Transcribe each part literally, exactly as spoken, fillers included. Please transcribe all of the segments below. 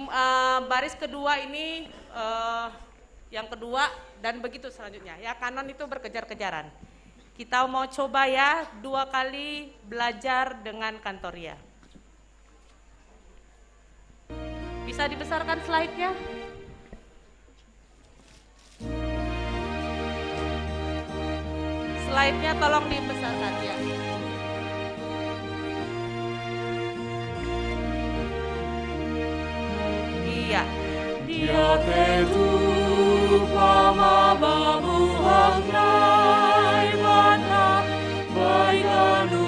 Eh, baris kedua ini, eh, yang kedua, dan begitu selanjutnya. Ya, kanon itu berkejar-kejaran. Kita mau coba ya, dua kali belajar dengan Cantoria. Bisa dibesarkan slide-nya? Slide-nya tolong dibesarkan ya. Iya. Dia tetu pama babu hangnai bata baiganu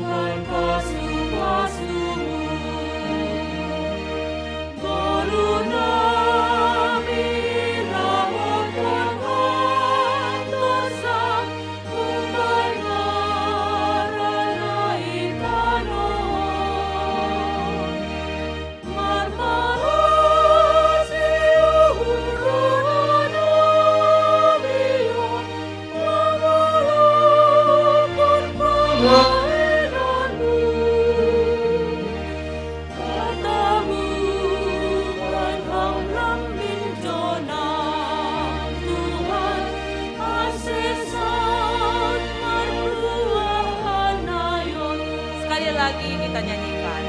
kan pasu-pasumu. Golu nami rawon kan hantosa umbai ngarana itano. Sekali lagi kita nyanyikan.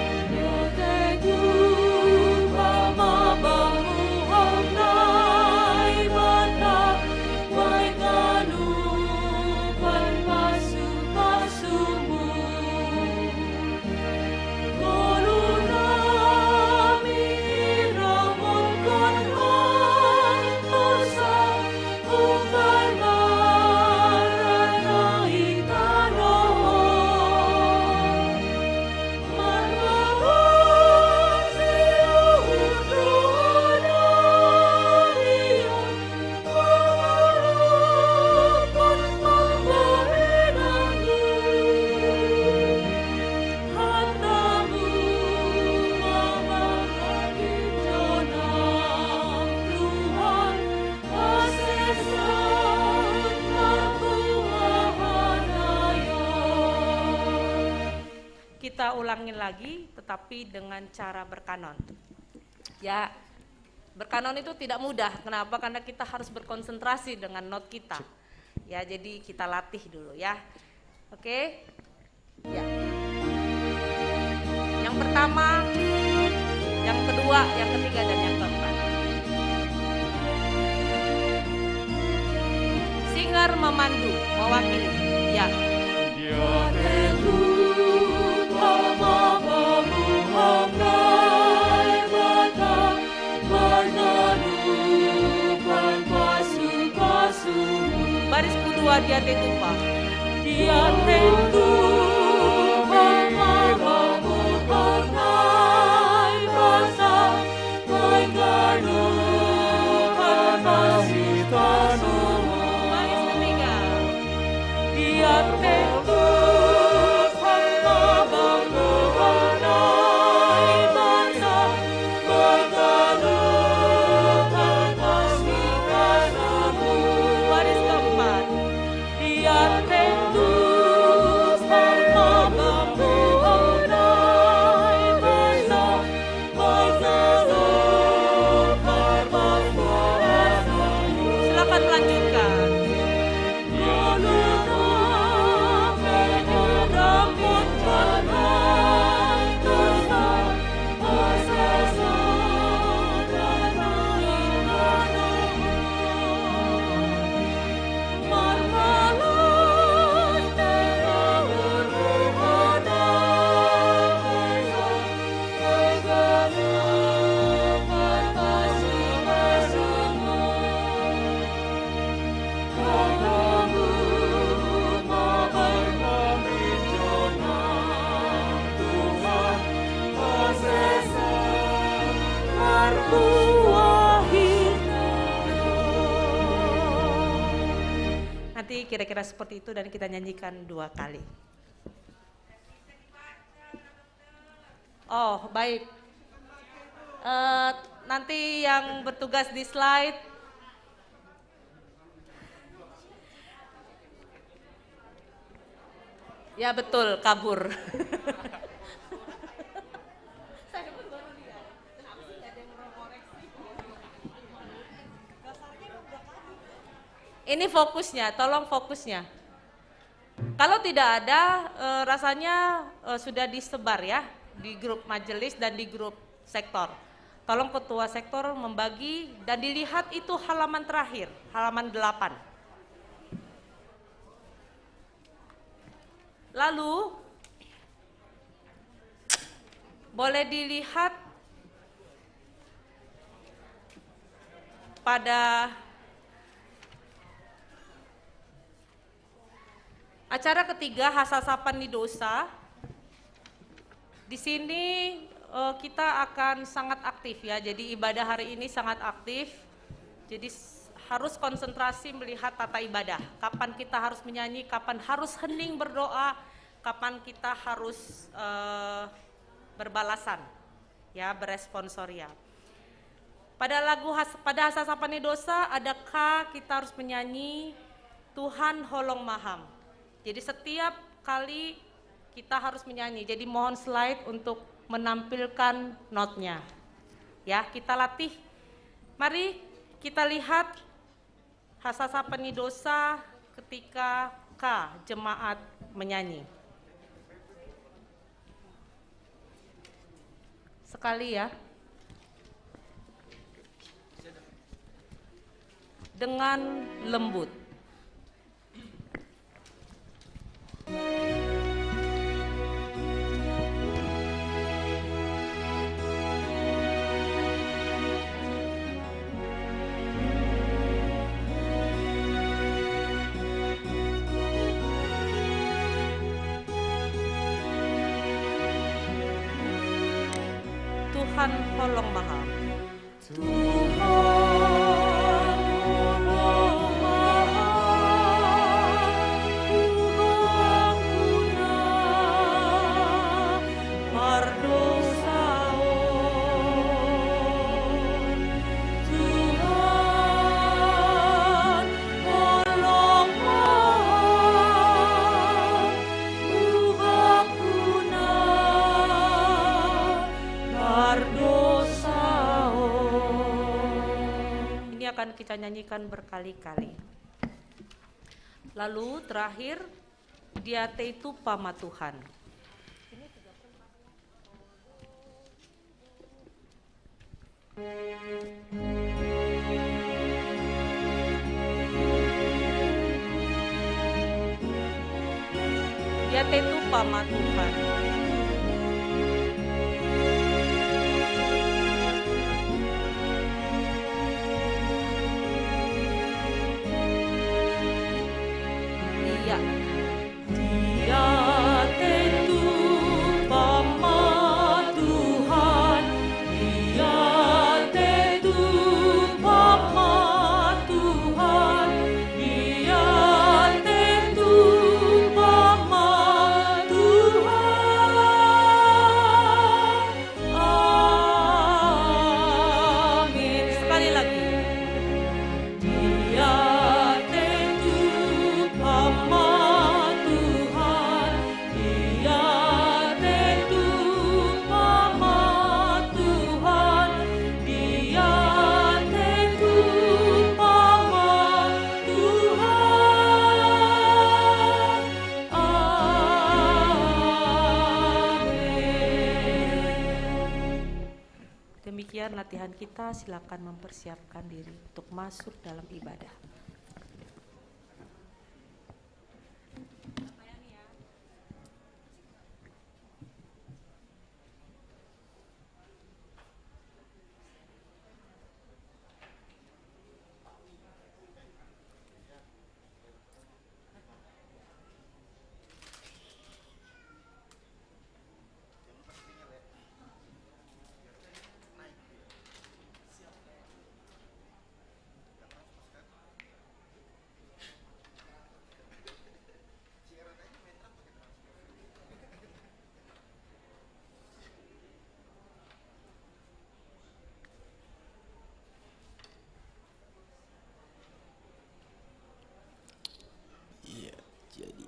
Kita ulangin lagi, tetapi dengan cara berkanon. Ya, berkanon itu tidak mudah. Kenapa? Karena kita harus berkonsentrasi dengan not kita. Ya, jadi kita latih dulu ya. Oke? Ya. Yang pertama, yang kedua, yang ketiga, dan yang keempat. Singer memandu, mewakili. Ya. Baris kedua dia tetupa. Dia tetupa. Baris ketiga. Dia tetupa. Baris keempat. Silakan melanjutkan. Nanti kira-kira seperti itu dan kita nyanyikan dua kali. Oh, baik. Eh, nanti yang bertugas di slide. Ya betul, kabur. Saya pun baru lihat. Kenapa sih nggak Ini fokusnya, tolong fokusnya. Kalau tidak ada, eh, rasanya, eh, sudah disebar ya di grup majelis dan di grup sektor. Tolong ketua sektor membagi dan dilihat itu halaman terakhir, halaman delapan. Lalu boleh dilihat pada acara ketiga, Hasasa Panidosa. Di sini, eh, kita akan sangat aktif ya. Jadi ibadah hari ini sangat aktif. Jadi s-, harus konsentrasi melihat tata ibadah. Kapan kita harus menyanyi, kapan harus hening berdoa, kapan kita harus, eh, berbalasan, ya, berresponsoria. Pada lagu Has-, pada Hasasa Panidosa ada K, kita harus menyanyi Tuhan Holong Maham. Jadi setiap kali kita harus menyanyi. Jadi mohon slide untuk menampilkan notnya. Ya, kita latih. Mari kita lihat Hasasa Panidosa ketika K, jemaat menyanyi. Sekali ya. Dengan lembut. Tuhan Holong Maham. Tuhan, Holong Maham, Tuhan, Tuhan, ini akan kita nyanyikan berkali-kali. Lalu terakhir, Diate itu pama Tuhan. Diate itu pama Tuhan. Iya. Diate itu pama Tuhan, Diate itu pama Tuhan, Diate itu pama Tuhan. Amin. Sekali lagi. Diate itu pama Tuhan, Diate itu pama Tuhan, Diate itu pama Tuhan. Amin. Demikian latihan kita, silakan mempersiapkan diri untuk masuk dalam ibadah. Iya, jadi.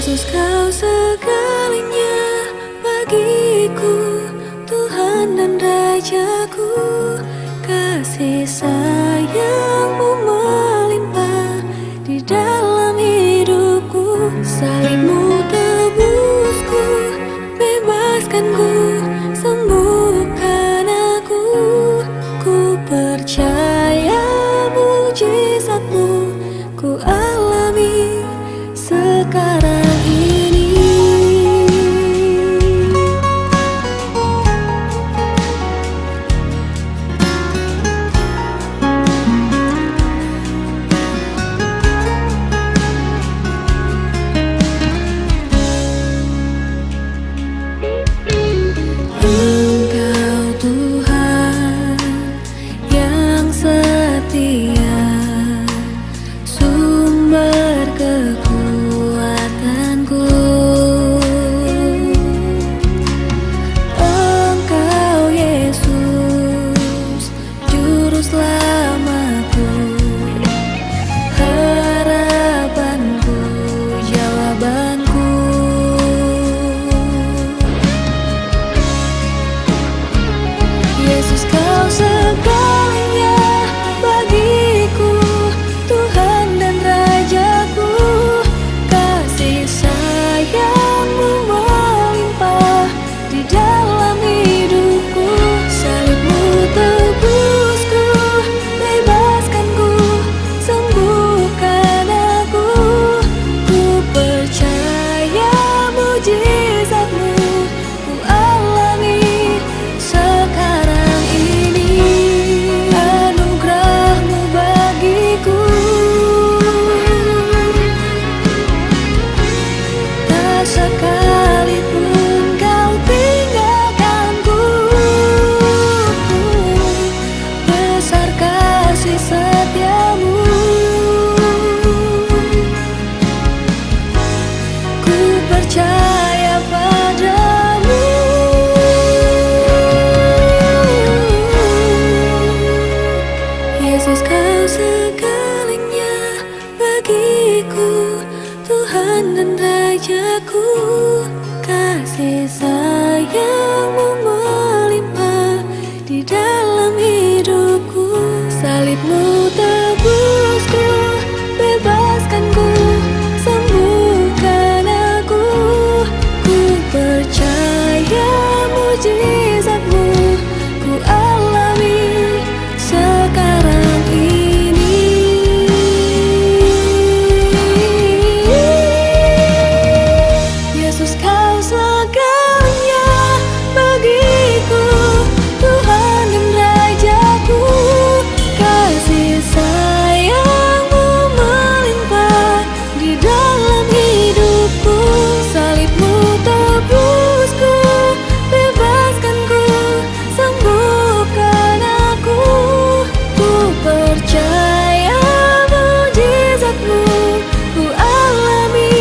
Yesus, Kau segalanya bagiku, Tuhan dan Rajaku. Kasih sayang-Mu melimpah di dalam hidupku. Salib-Mu tebusku, bebaskanku, sembuhkan aku. Ku percaya mujizat-Mu ku alami sekarang ini. Engkau Tuhan yang setia, sumber kekuatanku. Engkau Yesus, Juru Selamatku, harapanku, jawabanku. Yesus, Kau segalanya bagiku, Tuhan dan Rajaku. Kasih sayang-Mu melimpah di dalam hidupku. Salib-Mu tebusku, bebaskanku, sembuhkan aku. Ku percaya mujizat-Mu ku alami sekarang ini. Anugerah-Mu bagiku, tak sekalipun Kau tinggalkanku. Besar kasih setia-Mu, ku percaya pada-Mu. Yesus, Kau segalanya bagiku, Tuhan dan Rajaku. Kasih sayang-Mu melimpah di dalam hidupku. Salib-Mu tebusku, bebaskanku, sembuhkan aku. Ku percaya mujizat-Mu ku alami sekarang ini. Yesus, Kau segalanya bagiku, Tuhan dan Rajaku. Kasih sayang-Mu melimpah di dalam hidupku. Salib-Mu tebusku, bebaskanku, sembuhkan aku. Ku percaya mujizat-Mu ku alami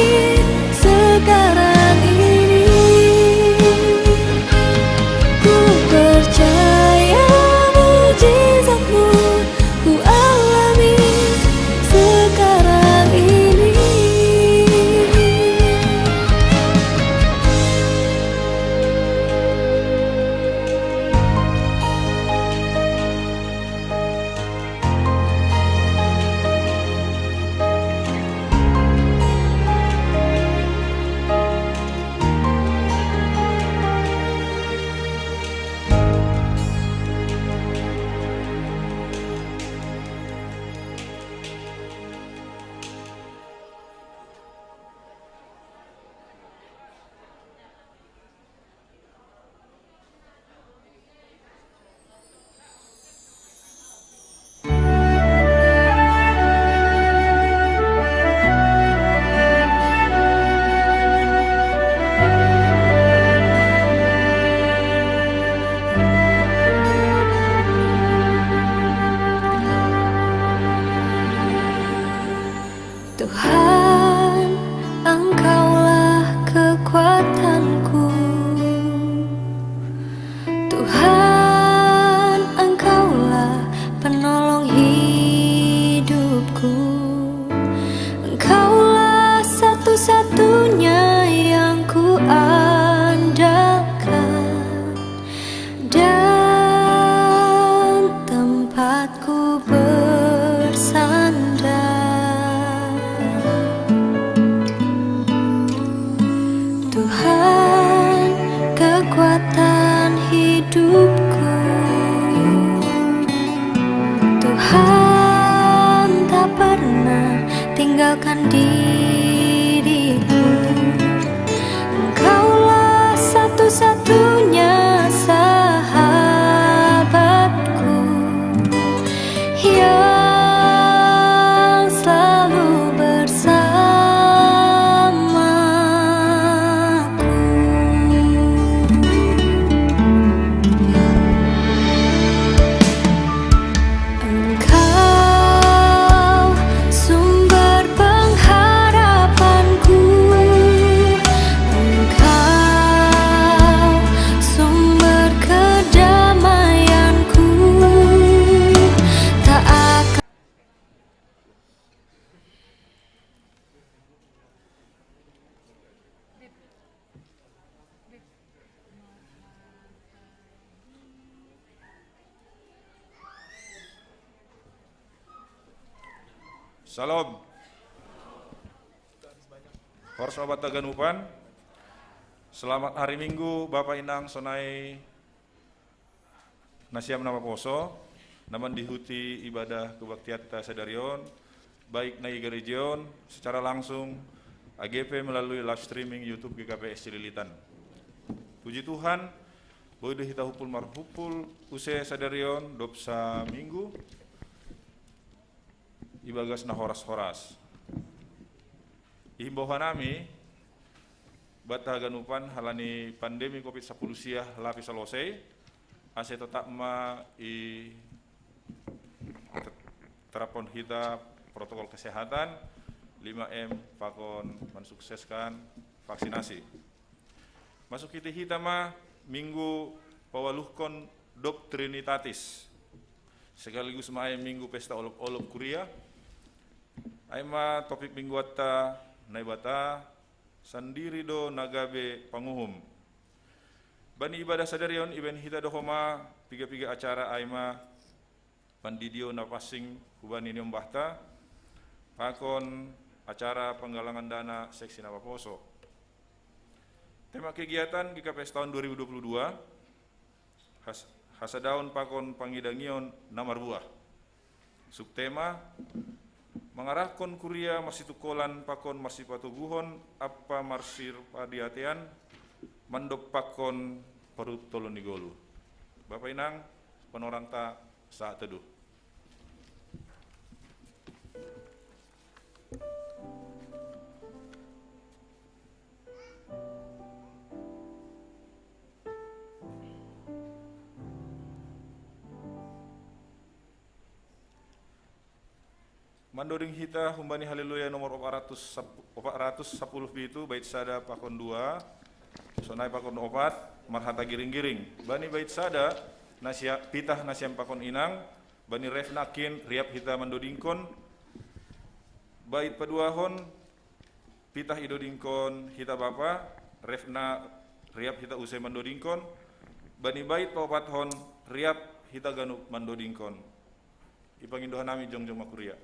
sekarang ini. Ku percaya mujizat-Mu ku alami sekarang ini. Tinggalkan diriku. Engkaulah satu-satunya sahabatku yang selalu bersamaku. Engkau sumber pengharapanku, Engkau sumber kedamaianku, tak akan. Shalom. Horas obat taganupan. Selamat hari Minggu, Bapak Inang sonai nasiam na maposo, na mandihuti ibadah kebaktiatta sadari on, baik na i gareja on secara langsung, age pe melalui live streaming YouTube G K P S Cililitan. Puji Tuhan, boi do hita humpul marhumpul use sadari on, dob saminggu, ibagas na horas-horas. Ihimbau hanami, banta haganupan halani pandemi covid sapuluh sia lape salosei, ase totap ma i terapon hita protokol kesehatan, lima M pakon mensukseskan vaksinasi. Masuk hita-hita ma minggu pawaluhkon dob Trinitatis. Sekaligus ma ai minggu pesta olop-olop kuria. Ai ma topik mingguanta Naibata sandiri do na gabe panguhum. Bani ibadah sadari on ibaen hita do homa piga-piga acara ai ma pandidion na pansing hubani niombahta, pakon acara penggalangan dana seksi na maposo. Tema kegiatan G K P S tahun dua ribu dua puluh dua, has-, hasadaon pakon pangidangion na marbuah. Subtema, mangarahkon kuria marsitungkolan pakon marsipatoguhon ampa marsipadiatean mandompakkon paruntolon ni goluh. Bapa inang, panorangta saat teduh. Mandoding hita humbani Haleluya nomor opat ratus, opat ratus sapuluh pitu, bait sada pakon dua, sonai pakon opat, marhata giring-giring. Bani bait sada, na sia-, pitah na sian pakon inang, bani refna kin, riap hita mandodingkon. Bait paduahon, pitah idodingkon hita bapa, refna riap hita use mandodingkon, bani bait paopathon riap hita ganup mandodingkon. Ipangindo hanami jongjong ma kuria.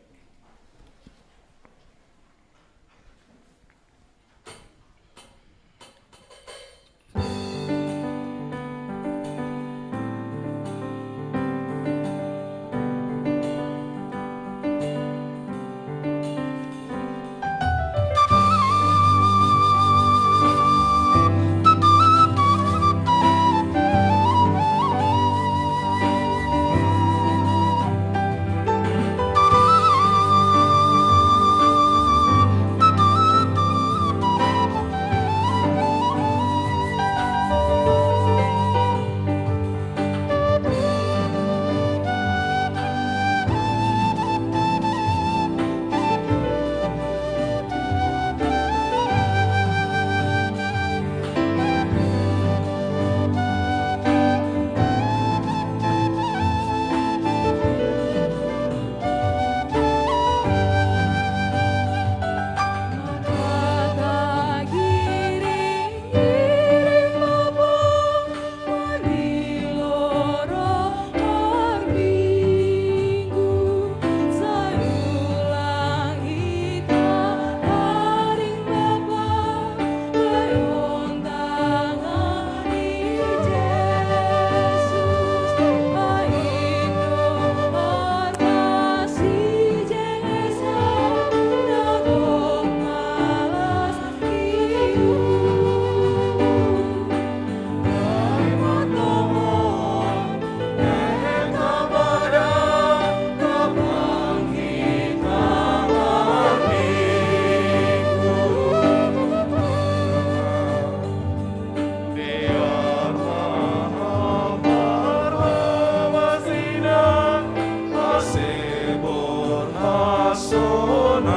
Sonari,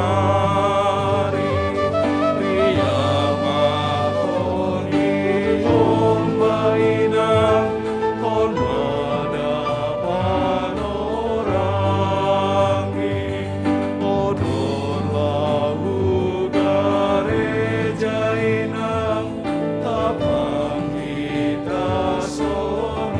riama koni homba inang, hon mada panorangi, odol lau gareja inang, tapang hita sonari.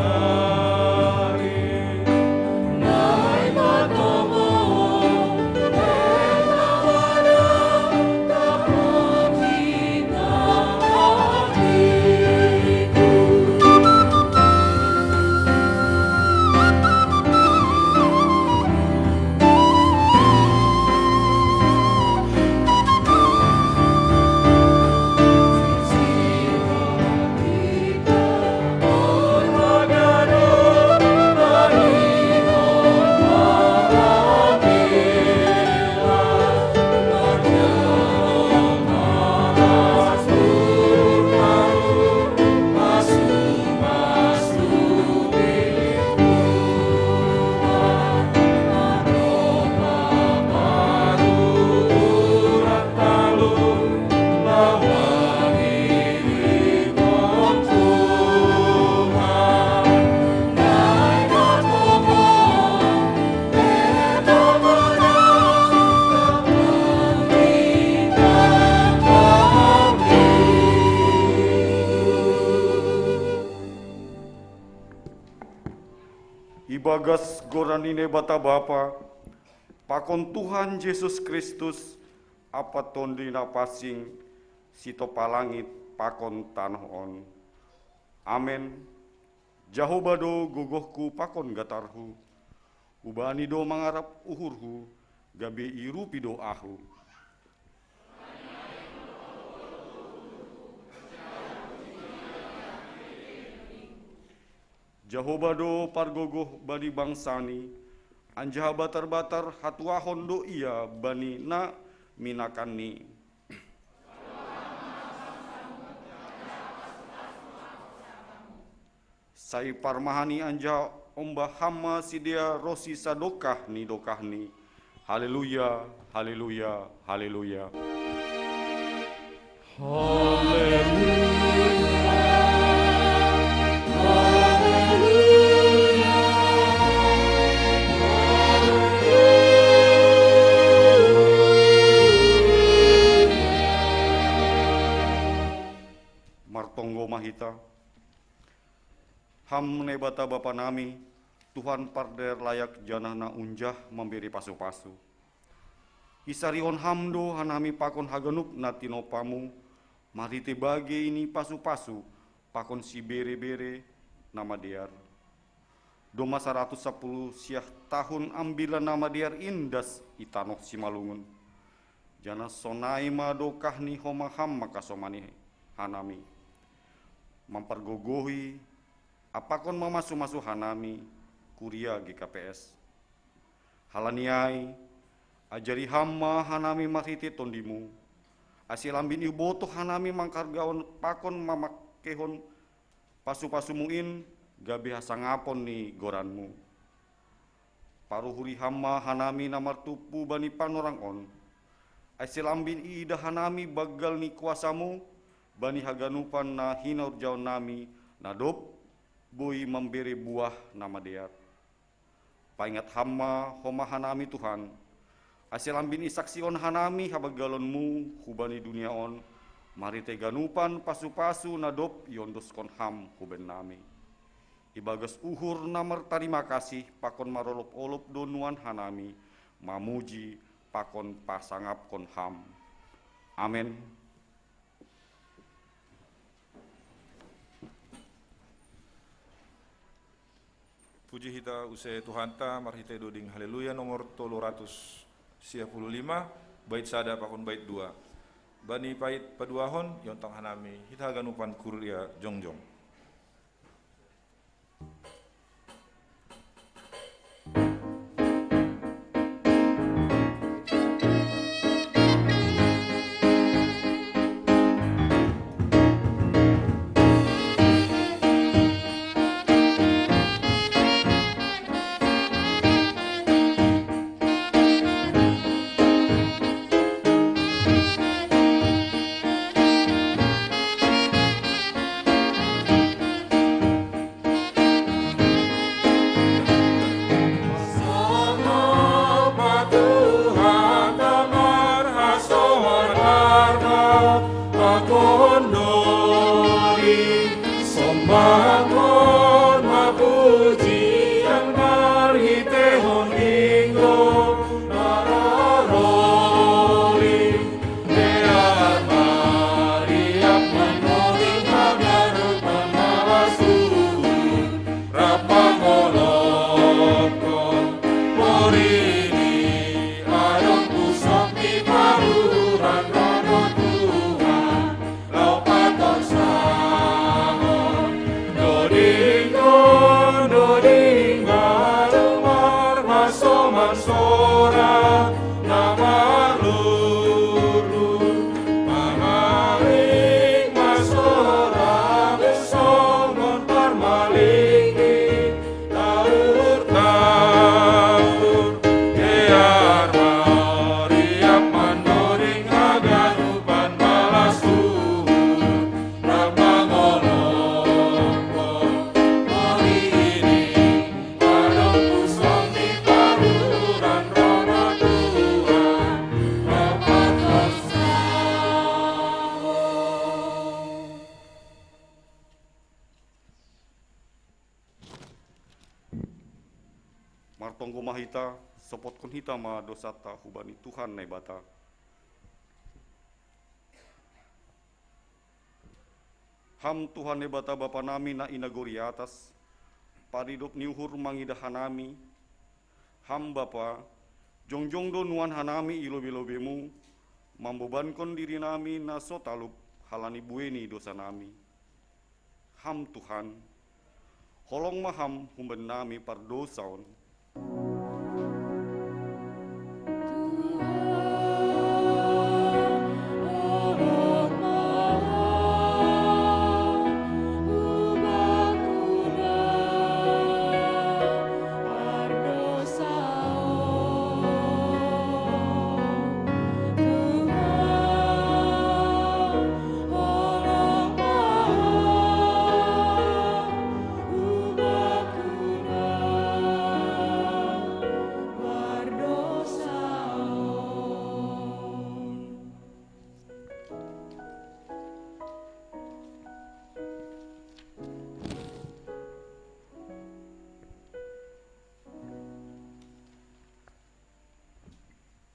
Ibagas goran ni Naibata Bapa, pakon Tuhan Jesus Kristus, Apa Tondi na pansing, sitopa langit pakon tanoh on. Amen. Jahowa do gogohku pakon gatarhu. Hubani do mangarap uhurhu, gabe irupi do ahu. Jahowa do pargogoh bani bangsani, anjaha batar-batar hatuahon do Ia bani na minakanni. Sai parmahani anjaha ombah Ham ma sidea ronsi sadokah ni dokahni. Haleluya, haleluya, haleluya. Haleluya, haleluya, haleluya. Martonggo ma hita. Ham Naibata Bapa nami, Tuhan pardaer layak janah na unjah mambere pasu-pasu. Isarihon Ham do hanami pakon haganup na tinopamu, marhitei bagei ni pasu-pasu pakon sibere-bere na madear. Domma saratus sapuluh siah tahun Ambilan Namadear in das i tanoh Simalungun. Janah sonai ma dokah ni homa Ham mangkasomani hanami, mampargogohi, pakon mamasu-masu hanami, kuria G K P S. Halani ai, ajari Ham ma hanami marhitei Tondimu, ase lambin ibotoh hanami manghargahon pakon mamakeihon pasu-pasumu in gabe hasangapon ni goranmu. Paruhuri Ham ma hanami na martumpu bani panorang on, ase lambin iidah hanami banggal ni kuasamu bani haganupan na hinorjahonnami na dob boi mambere buah na madear. Paingat Ham ma homa hanami Tuhan, ase lambin isaksihon hanami habanggalonmu hubani dunia on, marhitei ganupan pasu-pasu na dob iondoskon Ham hubannami. Ibagas uhur na martarima kasih pakon marolop-olop do nuan hanami mamuji pakon pasangapkon Ham. Amen. Puji hita use Tuhanta marhitei doding Haleluya nomor tolu ratus sia puluh lima, bait sada pakon bait dua. Bani bait paduahon iontang hanami hita haganupan kuria jongjong. Ampun mapujian marhitehon Ringgona Roh Oli, biar mariap manoling haganupan balas Tuhan, rap mangolokkon porini, adong pusok ni paluran roh Tuhan. Laupatan sahon, doding don, doding galumar, hasoman sora na marlurlur, pangaling masora, songon parmaling ni taur-taur, biar mariap manoling haganupan balas Tuhan, rap mangolokkon porini, adong pusok ni paluran roh Tuhan, laupatan sahon. Martonggo ma hita, sopotkon hita ma dosanta hubani Tuhan Naibata. Ham Tuhan Naibata Bapa nami na i nagori atas, paridop ni uhur mangidah hanami. Ham Bapa, jongjong do nuan hanami i lobei-lobeimu, mambobankon diri nami na so talup halani buei ni dosa nami. Ham Tuhan, holong ma Ham humbannami pardousa on.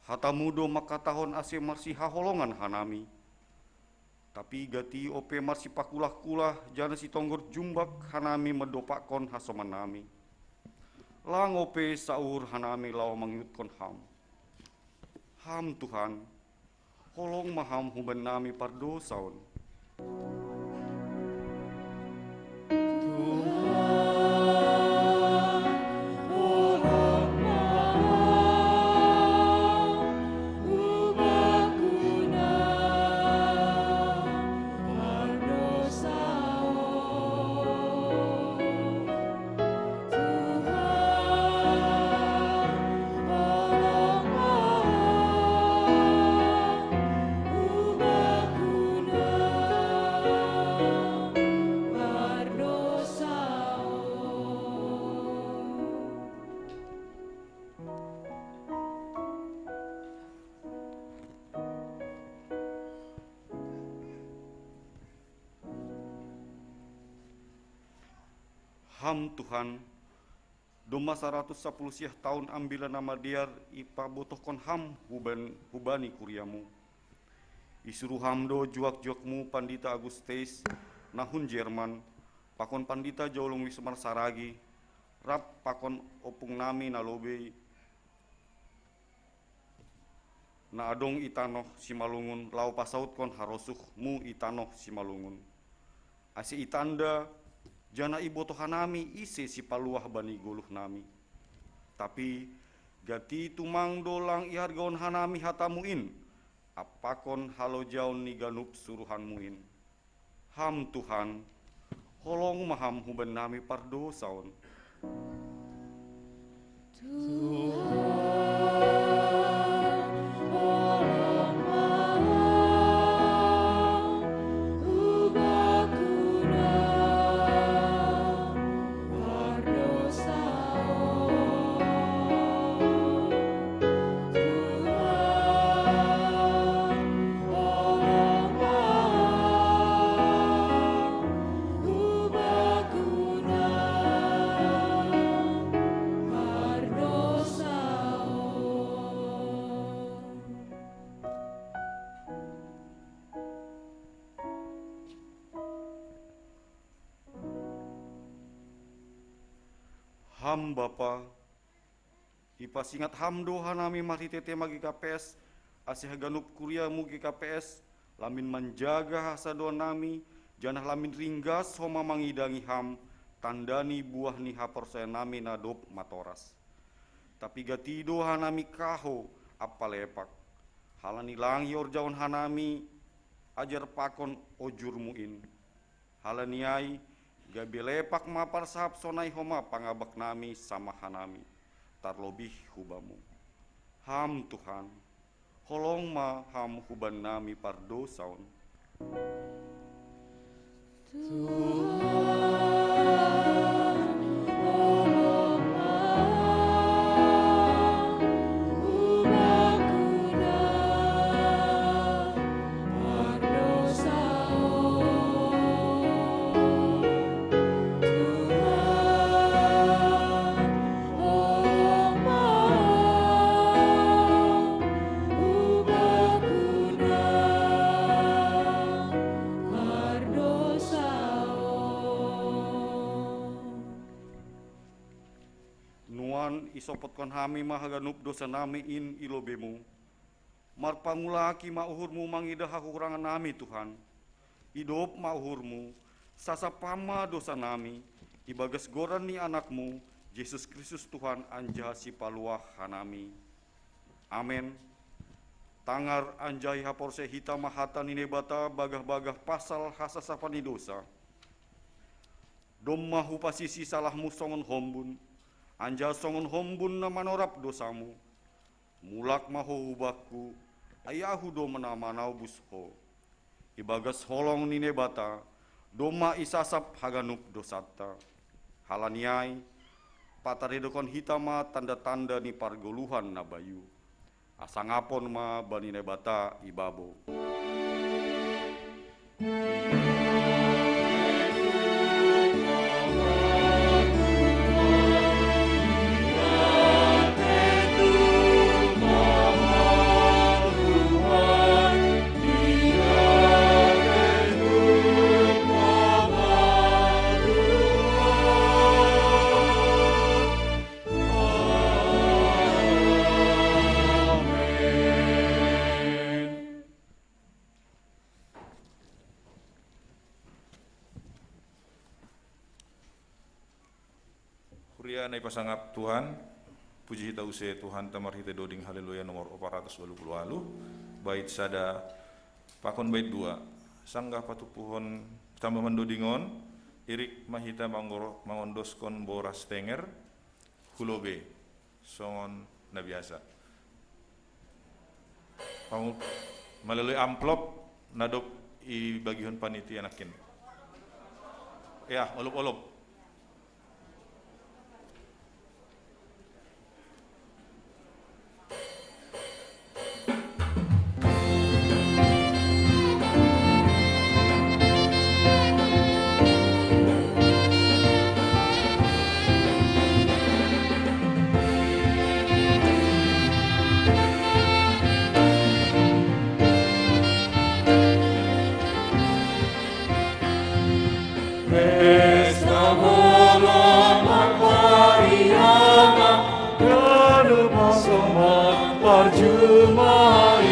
Hatamu do mangkatahon ase marsihaholongan hanami. Tapi gati ope marsipakulah-kulah janah sitonggor jumbak hanami mandopakkon hasomannami. Lang ope sauhur hanami laho mangihutkon Ham. Ham Tuhan, holong ma Ham humbannami pardousa on. Ham Tuhan, domma saratus sapuluh siah taon Ambilan Namadear ipabotohkon Ham huban, hubani kuriamu. Isuruh Ham do juak-juakmu Pandita Agus Theis na hun Jerman, pakon Pandita Jaulung Wismar Saragi, rap pakon ompung nami na lobei, na adong i tanoh Simalungun, laho pasautkon harosuhmu i tanoh Simalungun. Ase itanda, janah ibotoh hanami ise sipaluah bani goluh nami. Tapi gati tumang do lang ihargaon hanami hatamu in, ampakon halojaon ni ganup suruhanmu in. Ham Tuhan, holong ma Ham huban nami pardousa on. Tuhan, holong ma Ham hubakku na pardousa on. Tuhan, holong ma Ham hubakku Bapa, ipasingat Ham do hanami marhite tema G K P S, ase haganup kuria-Mu G K P S, lamin manjaga hasadoan nami, janah lamin ringgas homa mangidangi Ham, tanda ni buah ni haporsayaon nami na dob matoras. Tapi gati do hanami kahou ampa lepak, halani lang iorjahon hanami ajar pakon ojur-Mu in. Halani ai, gabe lepak ma parsahap sonai homa pangabak nami samah hanami, tarlobih hu Bamu. Ham Tuhan, holong ma Ham huban nami pardousaon. Nuan isopotkon hami ma haganup dousa nami in i lobei-Mu. Marpangulaki ma uhur-Mu mangidah hahukurangan nami, Tuhan. Idop ma uhur-Mu, sasap Ham ma dousa nami, ibagas goran ni Anak-Mu, Jesus Kristus Tuhan anjaha Sipaluah hanami. Amen. Tangar anjaha ihaporseai hita ma hata ni Naibata bagah-bagah pasal hasasapan ni dousa. Domma hupasisi salahmu songon hombun, anjaha songon hombun na manorap dousamu. Mulak ma ho hu Bakku, ai Ahu do na manobus ho. Ibagas holong ni Naibata, domma isasap haganup dousanta. Halani ai, pataridahon hita ma tanda-tanda ni pargoluhan na bayu. Hasangapon ma bani Naibata ibabo. Amen. Huria na ipasangap Tuhan, puji hita use Tuhanta marhite doding Haleluya nomor opat ratus walu puluh walu, bait sada pakon bait dua. Sanggah patumpuhon tamba mandoding on, irik ma hita manggoro-, mangondoskon boras tenger, hu lobei, songon na biasa. Pamul-, melalui amplop na dob ibagihon panitia nangkin. Ya, olop-olop. Pesta molo marpariama, ganup somat parjumai.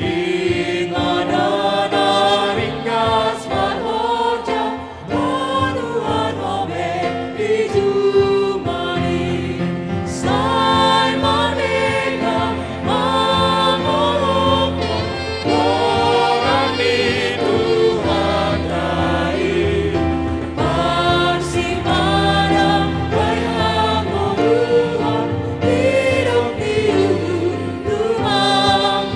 Inganan na ringgas marhorja, manuan ope ijumani. Sai mardeka mangolophon goran ni Tuhanta i. Parsipadan bahen hangoluan, didok ni uhur tumang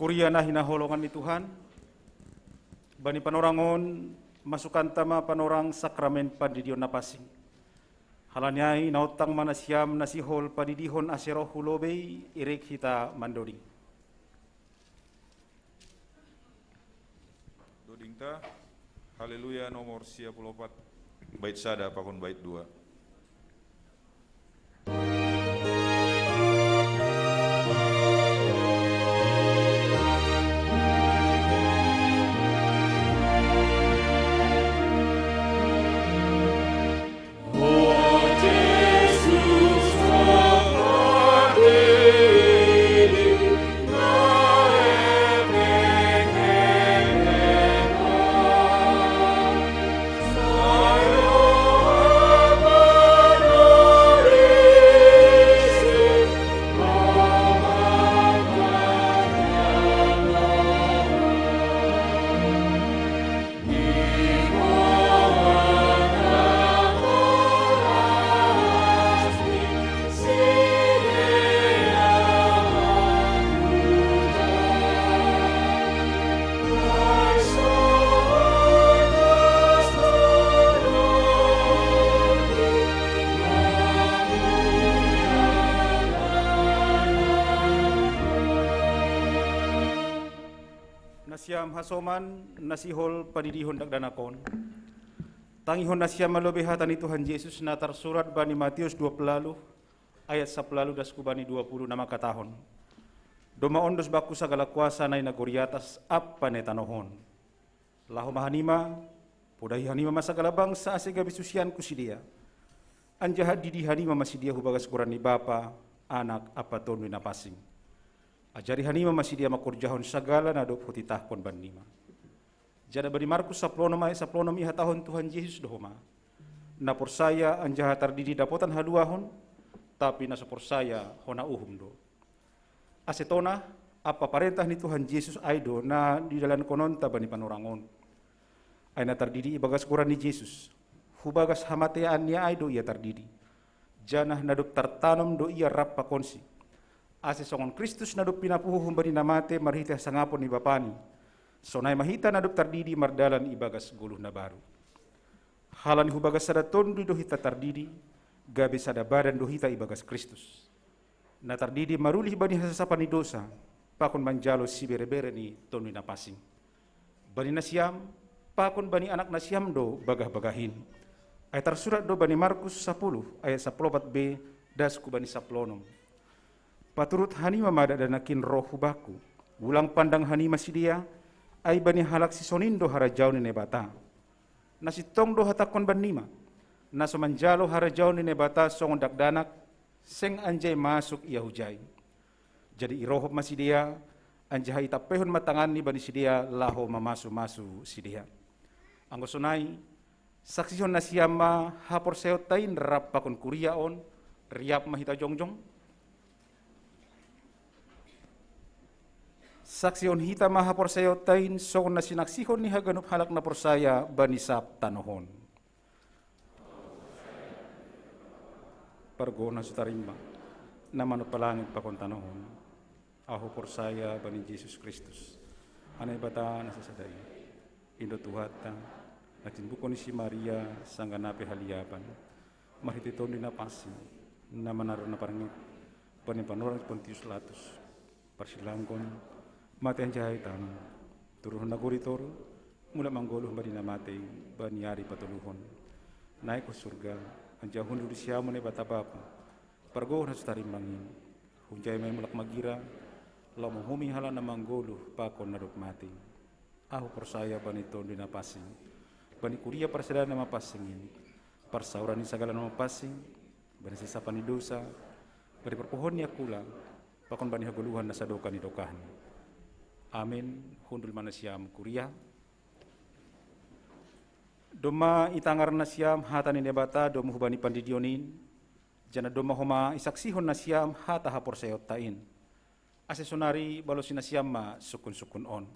Kuria na hinaholongan ni Tuhan, bani panorang on, masukanta ma panorang sakramen pandidion na pansing. Halani ai, naontang ma nasiam na sihol padidihon ase roh hu lobei, irik hita mandoding. Dodingta, Haleluya nomor sia puluh opat, bait sada pakon bait dua. Nasiam hasoman, na sihol padidihon dakdanak on. Tangihon nasiam ma lobei hata ni Tuhan Jesus na tarsurat bani Matius dua puluh, ayat sapuluh das hu bani dua puluh, na mangkatahon: Domma on dos bakku sagala kuasa na i nagori atas ampa na i tanoh on. Laho ma hanima, podahi hanima ma sagala bangsa ase gabe susianku sidea. Anjaha didi hanima ma sidea hu bagas goran ni Bapa, Anak, ampa Tonduy Napansing. Ajari hanima ma sidea mangkorjahon sagala na dob hutitahkon bannima. Jada bani Markus sapuluh onom ayat sapuluh onom ihatahon Tuhan Jesus do homa: Na porsaya anjaha tardidi dapotan haluahon, tapi na so porsaya hona uhum do. Ase tona, ampa parentah ni Tuhan Jesus ai do na didalankononta bani panorang on. Ai na tardidi ibagas goran ni Jesus, hu bagas hamateannia ai do ia tardidi. Janah na dob tartanom do ia rap pakonsi. Ase songon Kristus na dob pinapuho humbani na mate marhitei hasangapon ni Bapani, sonai ma hita na dob tardidi mardalan ibagas goluh na baru. Halani hu bagas sada tonduy do hita tardidi, gabe sada badan do hita ibagas Kristus. Na tardidi marulih bani hasasapan ni dosa, pakon manjalo siberebere ni Tonduy Napansing. Bani nasiam, pakon bani anak nasiam do bagah-bagahin. Ai tarsurat do bani Markus sapuluh ayat sapuluh opat b, das hu bani sapuluh onom: Paturut hanima ma dakdanakin roh hu bakku. Ulang pandang hanima sidea, ai bani halak sisonin do harajaon ni Naibata. Na sintong do hatangkon bannima: Na so manjalo harajaon ni Naibata songon dakdanak, seng anjai masuk ia hujai. Jadi irohop ma sidea, anjaha itampeihon ma tanganni bani sidea laho mamasu-masu sidea. Anggo sonai, saksihon nasiam ma haporsayaonta in rap pakon kuria on. Riap ma hita jongjong. Saksihon hita ma haporsayaonta in songon na sinaksihon ni haganup halak na porsaya bani sab tanoh on. Pargogoh na so tarimbang, na manompa langit pakon tanoh on. Ahu porsaya bani Jesus Kristus, Anak Naibata na sasada i, in do Tuhanta, na tinumbuhkon ni si Maria sanggah na pe haliapan, marhitei Tonduy Napansing, na manaron na parngit bani panorang Pontius Latus, parsilangkon, mate anjaha itangan, turun hu nagori toru, mulak manggoluh bani na mate, bani ari patoluhon. Naik hu surga, anjaha hundul di siamun Naibata Bapa, pargogoh na so tarimbang i. Hunjai ma i mulak magira, laho manguhumi halak na manggoluh pakon na dob mate. Ahu porsaya bani Tonduy Napansing, bani kuria parsadaan na mapansing i, parsaoran ni sagala na mapansing, bani hasasapan ni dosa, bani parpohoon ni angkula, pakon bani hagoluhan na sadokah ni dokahna. Amen. Hundul ma nasiam kuria. Domma itangar nasiam hata ni Naibata domu hubani pandidion in, janah domma homa isaksihon nasiam hata haporsayaonta in. Ase sonari balosi nasiam ma sungkun-sungkun on.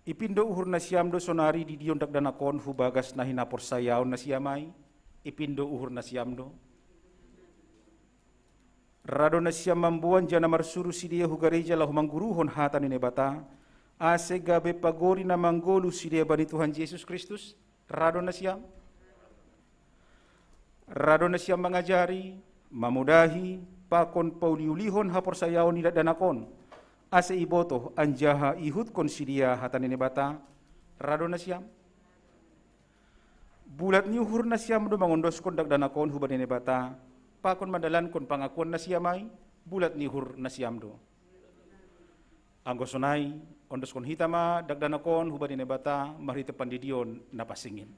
Ipindo uhur nasiam do sonari didion dakdanak on hu bagas na hinaporsayaon nasiam ai? Ipindo uhur nasiam do? Ra do nasiam mamboan jana marsuru sidea hu gareja laho mangguruhon hata ni Naibata, ase gabe pagori na manggoluh sidea bani Tuhan Jesus Kristus? Ra do nasiam? Ra do nasiam mangajari, mamudahi, pakon pauliulihon haporsayaon ni dakdanak on, ase ibotoh anjaha iihutkon sidea hata ni Naibata? Ra do nasiam? Bulat ni uhur nasiam do mangondoskon dakdanak on hubani Naibata, pakon mandalankon pangakuan nasiam ai? Bulat ni uhur nasiam do. Anggo sonai, ondoskon hita ma dakdanak on hubani Naibata marhite pandidion na pansing in.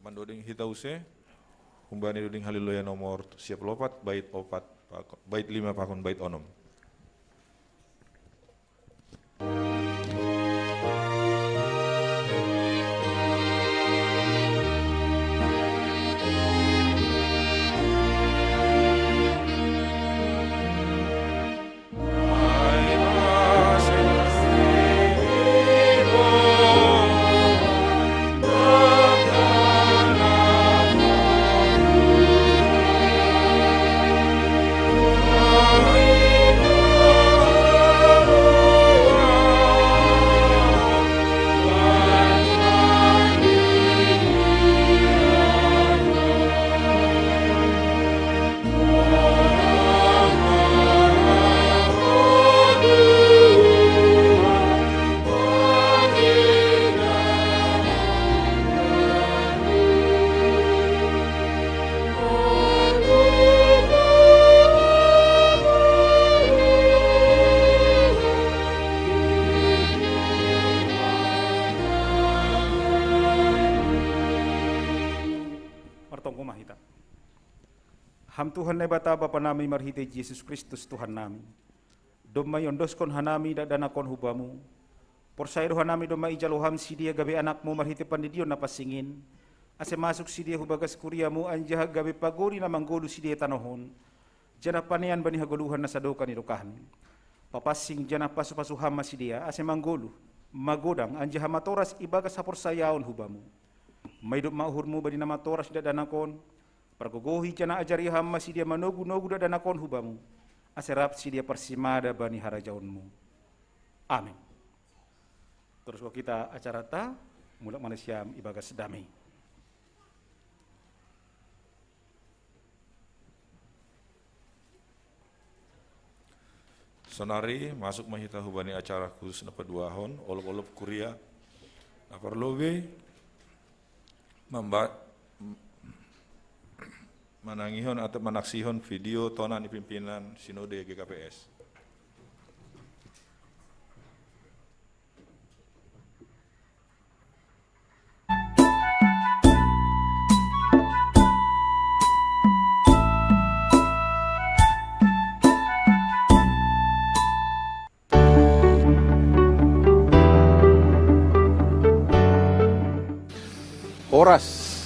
Mandoding hita use, humbani doding Haleluya nomor sia pulu opat, bait opat, pakon, bait lima pakon bait onom. Martonggo ma hita. Ham Tuhan Naibata Bapa nami marhite Jesus Kristus Tuhan nami, domma iondoskon hanami dakdanak on hu Bamu, porsaya do hanami domma ijalo Ham sidea gabe anakMu marhite pandidion na pansing in, ase masuk sidea hu bagas kuriaMu anjaha gabe pagori na manggoluh sidea tanoh on, janah panean bani hagoluhan na sadokah ni dokahni. Papansing janah pasupasu Ham ma sidea, ase manggoluh, magodang anjaha matoras ibagas haporsayaon hu Bamu. Maidop ma uhurMu bani na matoras ni dakdanak on, pargogohi janah ajari Ham ma sidea manogunogu dakdanak on hu Bamu, ase rap sidea parsimada bani harajaonMu. Amin. Teruskon hita acaranta, mulak ma nasiam ibagas dame. Sonari masuk ma hita hubani acara khusus na paduahon, olop-olop kuria na parlobei, mamba-, manangihon atau manaksihon video tona ni pimpinan Sinode G K P S. Horas.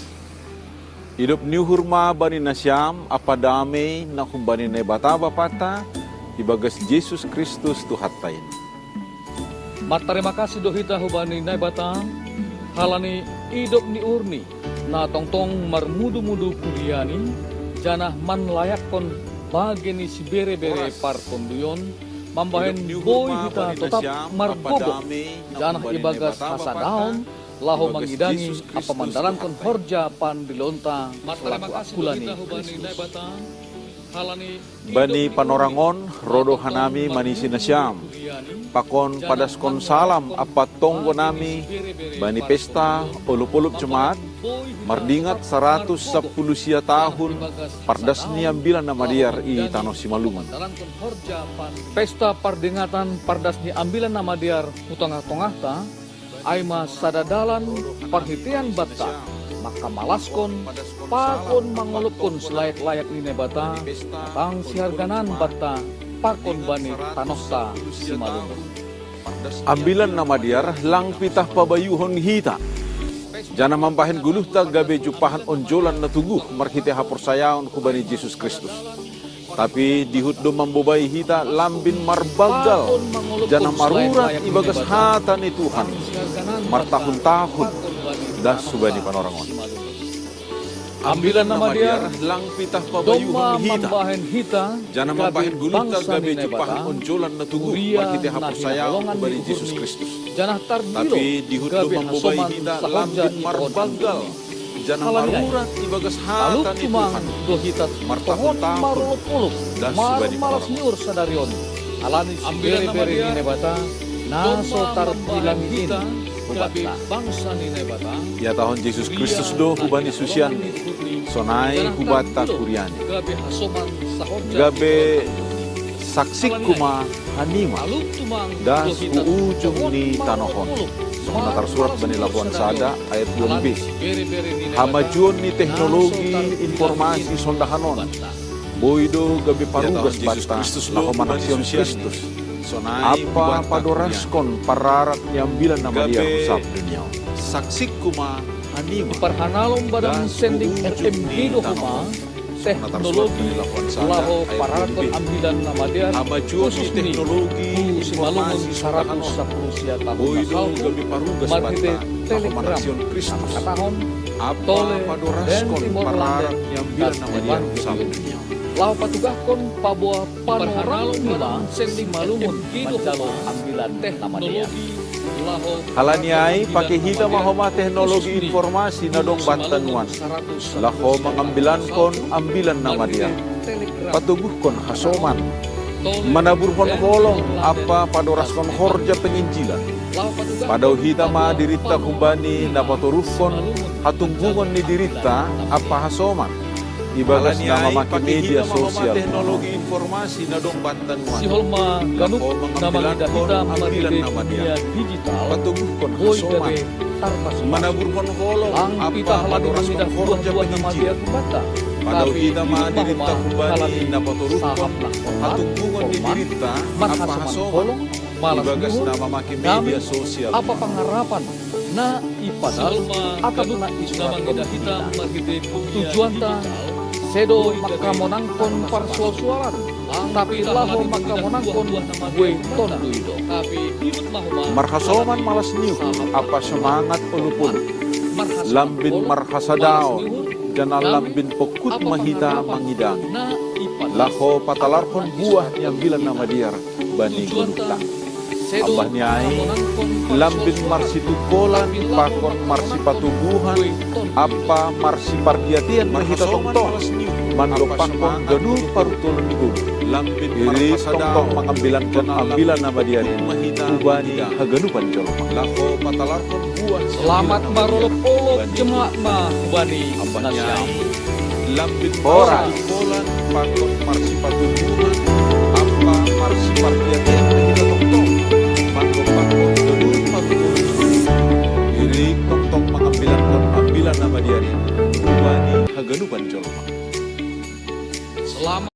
Idop ni uhur ma bani nasiam ampa damei na humbani Naibata Bapanta ibagas Jesus Kristus Tuhanta in. Martarima kasih do hita hubani Naibata, halani idop ni uhurni, na tongtong marmudu-mudu kuriani, janah manlayakkon bagei ni sibere-bere partonduyon, mambahen boi hita totap margogoh, janah ibagas hasadaon, laho mangidangi ampa mandalankon horja pandilonta selaku angkula ni Kristus. Bani panorang on, ro do hanami manisi nasiam, pakon padaskon salam ampa tonggo nami bani pesta olup-olup jemaat, mardingat saratus sampulu sia tahun pardas ni Ambilan Na Madear i tanoh Simalungun. Pesta pardingatan pardas ni Ambilan Na Madear hu tongah-tongahta, ai ma sada dalan parhiteian banta, mangkamalaskon, pakon mangolophon silayak-layak ni Naibata, tang siharganan banta, pakon bani tanohta Simalungun. Ambilan Na Madear lang pitah pabayuhon hita, janah mambahen goluhta gabe jumpahan onjolan na tuguh marhitei haporsayaon hubani Jesus Kristus. Tapi dihut do mambobai hita lambin marbanggal, janah marurat ibagas hata ni Tuhan martahun-tahun das hubani panorang on. Ambilan Na Madear lang pitah pabayuhon hita, janah mambahen goluhta gabe jumpahan onjolan na tuguh marhitei haporsayaon hubani Jesus Kristus. Janah tardilo gabe hasoman sahorja i on. Janah marurat ibagas hata ni Tuhan martahun-tahun marolop-olop, das hubani panorang on. Sadari on, halani sibere-bere ni Naibata na so tarbilangi in hubanta. Ihatahon Jesus Kristus do hubani susianNi, sonai hubanta kuriaNi: Gabe saksingku ma hanima das hu ujung ni tanoh on. Songon na tarsurat bani Lapoan sada ayat dua b. Hamajuon ni teknologi informasi sondahan on boi do gabe parugas banta laho manaksihon Kristus ampa padoraskon parrarat ni Ambilan Na Madear hu sab dunia on. Saksingku ma hanima. Iparhanalom badan sending R M G do homa teknologi laho pararatkon Ambilan Na Madear, khususni hu Simalungun saratus sampulu sia tahun na salpu, marhitei telegram na mangkatahon: Tole, Band Timor Lande, das Evangelii. Laho patugahkon paboa panorang ni Simalungun manjalo Ambilan Na Madear. Halani ai, pakei hita ma homa teknologi informasi na adong banta nuan, laho mangambilankon Ambilan Na Madear, patoguhkon hasoman, manaburhon holong ampa padoraskon horja penginjilan. Padao hita ma dirinta humbani na patoruhon hatunggungon ni dirinta ampa hasoman ibagas na mamake media sosial. Sihol ma ganup na mangidah hita marhitei media digital, boi gabe tarpasupasu. Lang pitah halani mangidah buah-buah na madear humbanta, tapi dihut ma homa halani sahap na hormat, hormat, marhasoman holong, malas ni uhur, dame, ampa pangarapan na ipadalhon atap na isurathon hita. Tujuanta sedo mangkamonangkon parsoal-soalan, tapi laho mangkamonangkon buei Tonduy do. Marhasoman malas ni uhur ampa semangat olup-olup. Lambin marhasadaon, janah lambin pongkut ma hita mangidangi, laho patalarhon buah ni Ambilan Na Madear bani goluhta. Ambah ni ai, lambin marsitungkolan pakon marsipatubuhan ampa marsipardiateian ma hita tongtong mandompakkon ganup parutolon ni goluh, irik tongtong mangambilankon Ambilan Na Madear in hubani haganupan jolma. Selamat marolop-olop jemaat na hubani nasiam. Horas. Irik tongtong mangambilankon Ambilan Na Madear in hubani haganupan jolma. Selamat.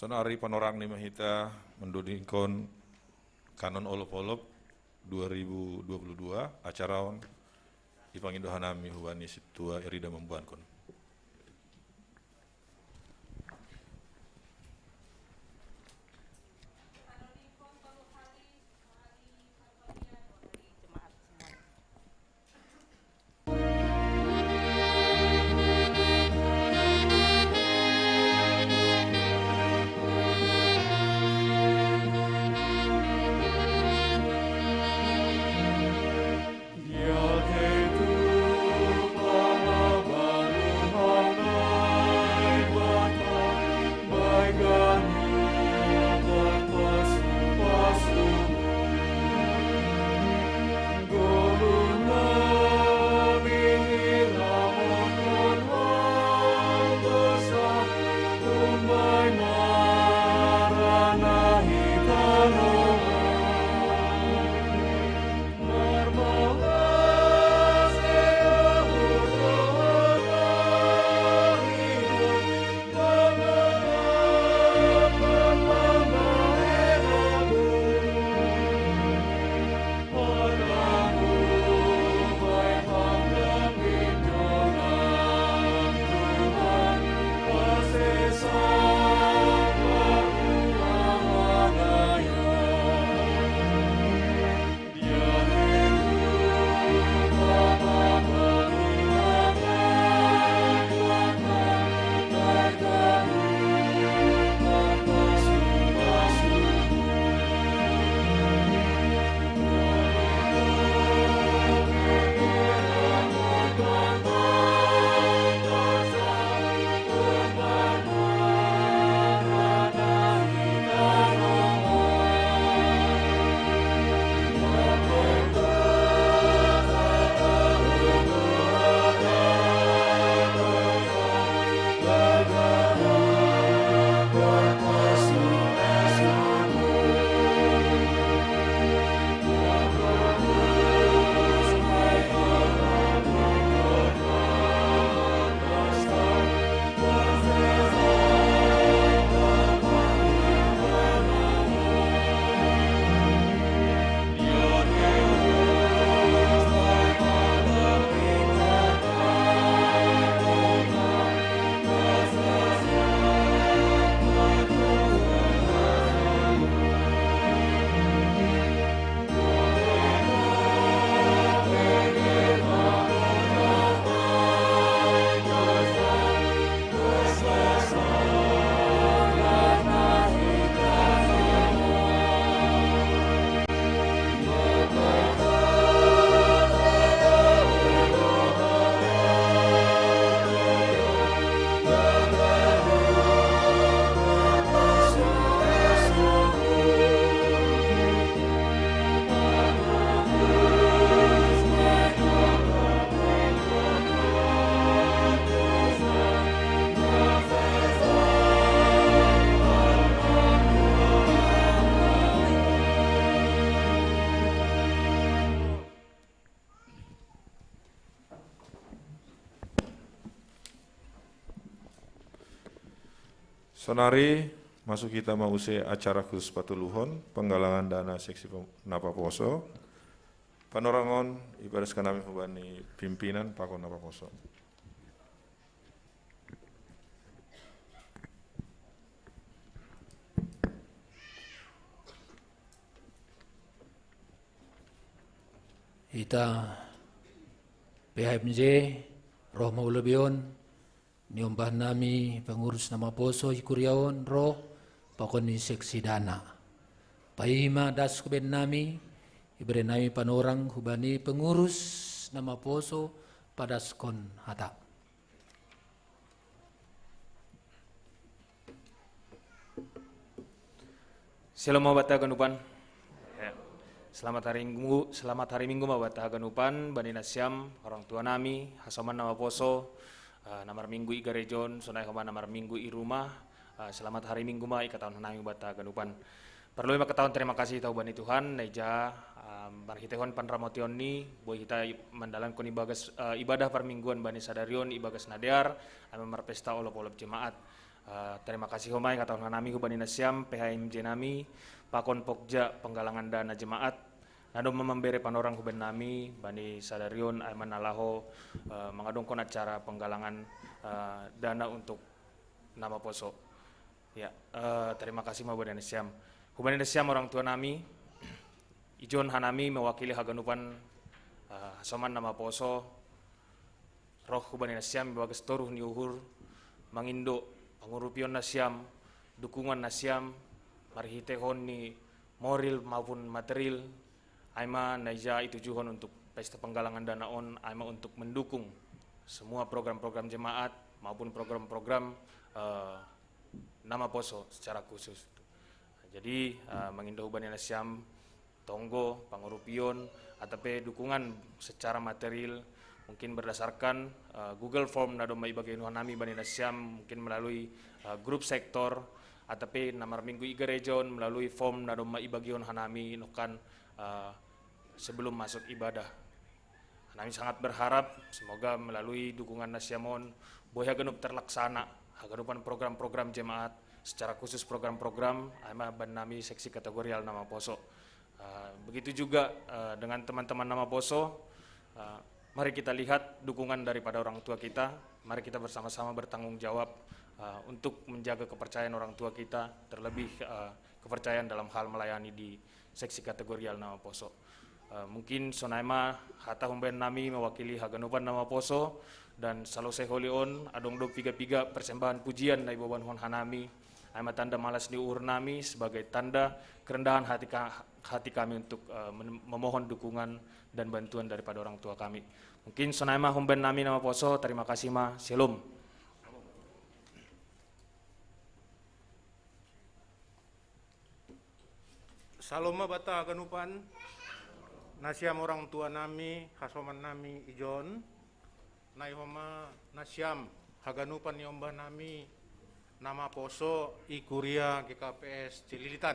Sonari panorang ni mahita mandodingkon kanon olop-olop dua ribu dua puluh dua, acara on ipangindo hanami hubani Sintua Erida mambuankon. Sonari masuk hita ma use acara khusus patoluhon, penggalangan dana seksi pem-, napaposo. Panorang on ipadaskan nami hubani pimpinan pakon napaposo. Hita P H M J, roh ma hu lobei on, niombah nami pengurus napaposo i kuria on, roh pakon ni seksi dana. Paima das kuben nami, ibere nami panorang hubani pengurus napaposo padaskon hata. Syalom ma banta haganupan. Ya. Selamat hari Minggu, selamat hari Minggu ma banta haganupan, bani nasiam, orang tua nami, hasoman napaposo, eh, na marminggu i gareja on, sonai homa na marminggu i rumah, eh, selamat hari Minggu ma i katahon nami banta haganupan. Parlu ma hukatahon terima kasih hita hubani Tuhan, na ija, eh, marhiteihon panramotion ni, boi hita i-, mandalanhon ibagas, eh, ibadah parmingguan bani sadari on, ibagas na dear, ami marpesta olop-olop jemaat. Eh, terima kasih homa i hatahon hanami hubani nasiam, P H M J nami, pakon pokja penggalangan dana jemaat, na domma mambere panorang hubani nami, bani sadarion ai ma na laho, eh, mangadongkon acara penggalangan, eh, dana untuk na maposo. Ya, eh, terima kasih ma hubani nasiam. Hubani nasiam orang tua nami, ijon hanami mewakili haganupan, eh, hasoman na maposo, roh hubani nasiam ibagas toruh ni uhur, mangindo pangurupion nasiam, dukungan nasiam, marhitehon ni moral maupun material, ai ma na ija itujuhon untuk pesta penggalangan dana on, ai ma untuk mendukung semua program-program jemaat maupun program-program, eh, na maposo secara khusus. Jadi, eh, mangindo hubani nasiam tonggo, pangurupion, atau pe dukungan secara material, mungkin berdasarkan, eh, Google Form na domma ibagion hanami bani nasiam, mungkin melalui, eh, grup sektor, atau pe na marminggu i gareja on melalui form na domma ibagion hanami nongkan, eh, sebelum masuk ibadah. Hanami sangat berharap semoga melalui dukungan nasiam on, boi haganup terlaksana haganupan program-program jemaat, secara khusus program-program ai ma bani nami seksi kategorial na maposo. Eh, begitu juga, eh, dengan teman-teman na maposo, eh, mari kita lihat dukungan daripada orang tua kita, mari kita bersama-sama bertanggung jawab, eh, untuk menjaga kepercayaan orang tua kita, terlebih, eh, kepercayaan dalam hal melayani di seksi kategorial na maposo. Eh, mungkin sonai ma hata hubani nami mewakili haganupan na maposo, dan salose holi on adong do piga-piga persembahan pujian na iboanhon hanami, ai ma tanda malas ni uhur nami sebagai tanda kerendahan hati ka-, hati kami untuk, eh, men-, memohon dukungan dan bantuan daripada orang tua kami. Mungkin sonai ma hubani nami na maposo, terima kasih ma, Shalom. Shalom ma banta haganupan, nasiam orang tua nami, hasoman nami ijon, nai homa nasiam haganupan niombah nami na maposo i kuria G K P S Cililitan.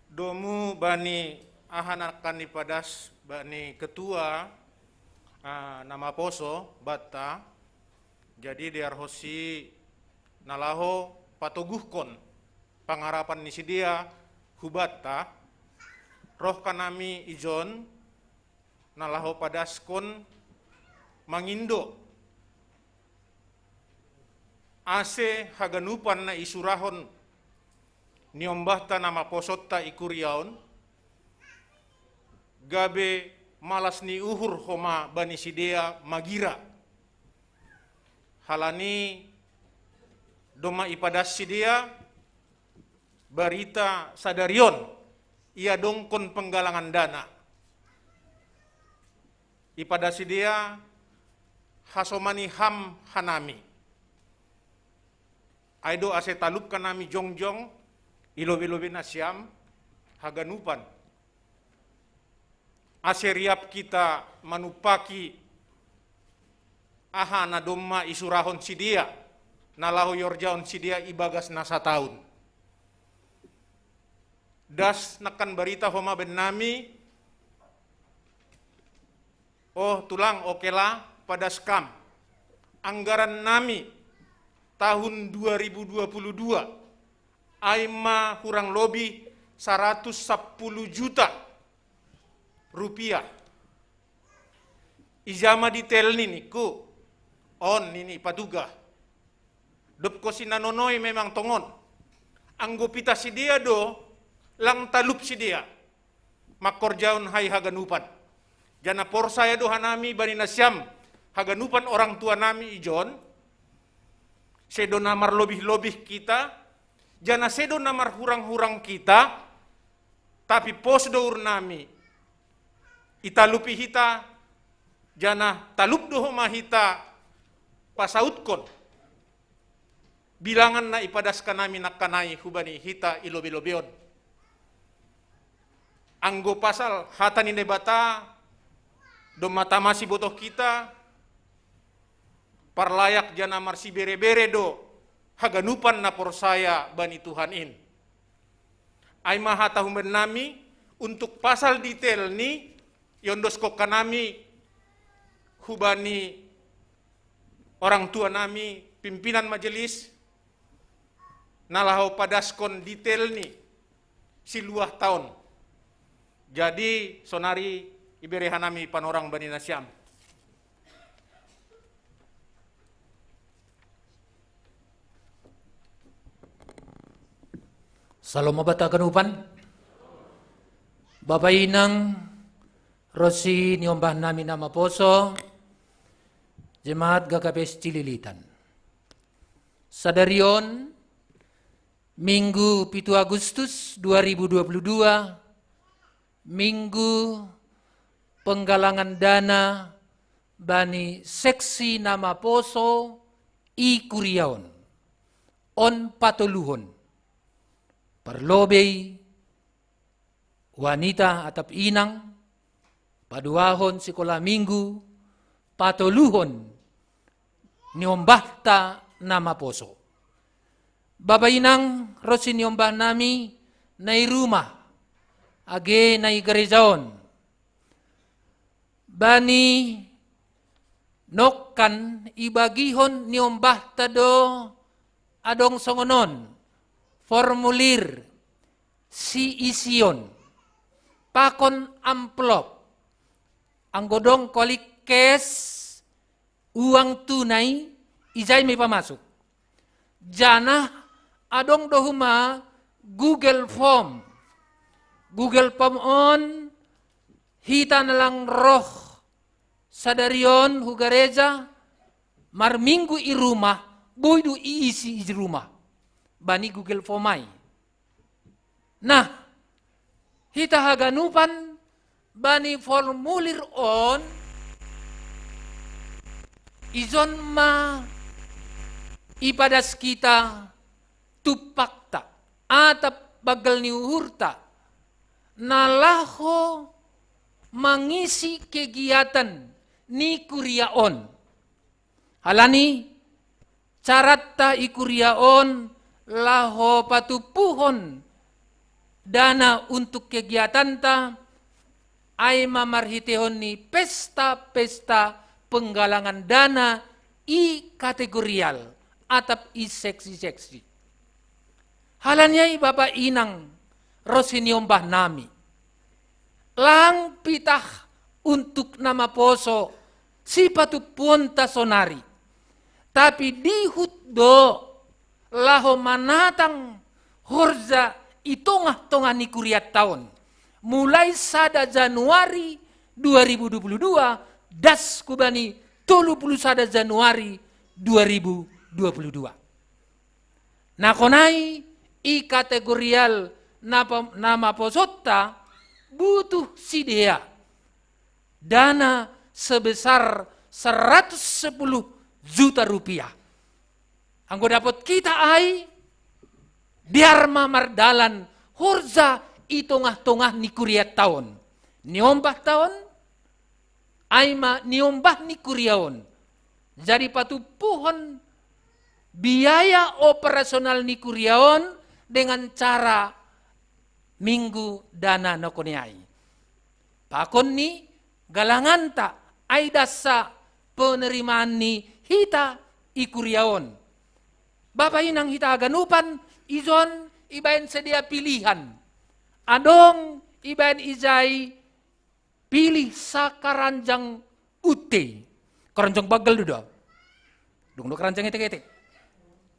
Domu bani aha na nangkin ipadas bani ketua, ah, na maposo banta, jadi dearhonsi na laho patoguhkon pangarapan ni sidea hu banta, roh hanami ijon na laho padaskon mangindo ase haganupan na isurahon niombahta na maposonta i kuria on, gabe malas ni uhur homa bani sidea magira. Halani domma ipadas sidea barita sadari on iadongkon penggalangan dana. Ipadas sidea hasomani ham hanami. Ai do ase talup hanami jongjong i lobi-lobi nasiam haganupan. Ase riap hita manumpaki aha na domma isurahon sidea, na laho iorjahon sidea ibagas na sataun. Das nangkin barita homa bennami, oh tulang, oke lah, padas kam. Anggaran nami tahun dua ribu dua puluh dua, ai ma hurang lobi saratus sampulu juta rupiah. Ija ma detail ni ningku, on nini ipatugah. Dob ho sinanonoi memang tongon. Anggo pitah sidea do, lang talup sidea mangkorjahon hai haganupan. Janah porsaya do hanami bani nasiam haganupan orang tua nami ijon, sedo na marlobih-lobih hita, janah sedo na marhurang-hurang hita, tapi pos do uhur nami, italupi hita, janah talup do homa hita pasautkon bilangan na ipadas hanami nangkin ai hubani hita i lobi-lobi on. Anggo pasal hata ni Debata, domma tama sibotoh hita, parlayak janah marsibere-bere do haganupan na porsaya bani Tuhan in. Ai ma hata hubannami, untuk pasal detail ni, iondoskon hanami hubani orang tua nami, pimpinan majelis na laho padaskon detail ni si luah taon. Jadi sonari ibere hanami panorang bani nasiam. Salom ma banta haganupan. Bapa inang, ro si niombah nami na maposo, Jemaat G K P S Cililitan. Sadari on, Minggu pitu Agustus dua ribu dua puluh dua, Minggu penggalangan dana bani seksi na maposo i kuria on. On patoluhon, parlobei wanita atap inang, paduahon sikola minggu, patoluhon niombahta na maposo. Bapa inang, ro si niombah nami na i rumah, age na i gareja on. Bani nongkan ibagihon niombahta do adong songon on, formulir, siision, pakon amplop, anggo dong kolik cash, uang tunai, ijai ma ipamasuk. Janah adong do homa Google Form. Google Form on hita na lang roh sadari on hu gareja, marminggu i rumah, boi do iisi i rumah bani Google Form ai. Nah, hita haganupan bani formulir on, ison ma ipadas hita tumpakta atap banggal ni uhurta na laho mangisi kegiatan ni kuria on. Halani caranta i kuria on laho patumpuhon dana untuk kegiatanta, ai ma marhiteihon ni pesta-pesta penggalangan dana i kategorial atap i seksi-seksi. Halani ai bapa inang, ro si niombah nami, lang pitah untuk na maposo sipatumpuonta sonari, tapi dihut do laho manatang horja i tongah-tongah ni kurianta on, mulai sada Januari dua ribu dua puluh dua das hubani tolu puluh sada Januari dua ribu dua puluh dua. Na songon i, i kategorial na pa-, na maposonta butuh sidea dana sebesar seratus sepuluh juta rupiah. Anggo dapot hita ai, biar ma mardalan horja i tongah-tongah ni kurianta on. Niombahta on, ai ma niombah ni kuria on. Jadi patumpuhon biaya operasional ni kuria on dengan cara minggu dana na songon i ai. Pakon ni galanganta, ai das penerimaan ni hita i kuria on. Bapa inang, hita haganupan, ison ibaen sidea pilihan. Adong ibaen ijai pilih sakaranjang unte. Karanjang banggal do da. Dung do karanjang etek-etek.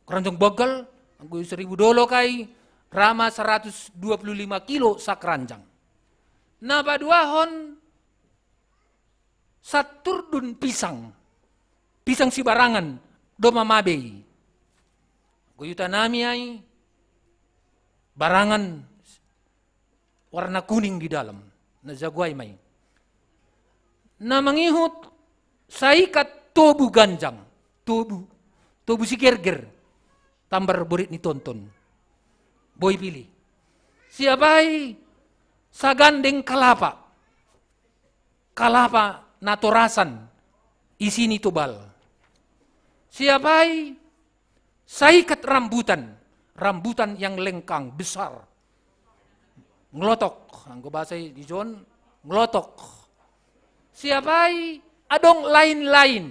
Karanjang banggal, anggo seribu dolok ai, ra ma seratus dua puluh lima kilo sakaranjang. Na paduahon saturdun pisang. Pisang sibarangan, do ma mabe i. Anggo ihuta nami ai, barangan warna kuning di dalam. Na jago ai ma i. Na mangihut saikat tobu ganjang. Tobu. Tobu sigerger. Tambar borit ni tonton. Boi pilih. Siap ai sagandeng kalapa. Kalapa na torasan. Isi ni tobal. Siap ai saikat rambutan, rambutan yang lengkang, besar. Ngelotok, anggo bahasa di John, ngelotok. Siap ai adong lain-lain.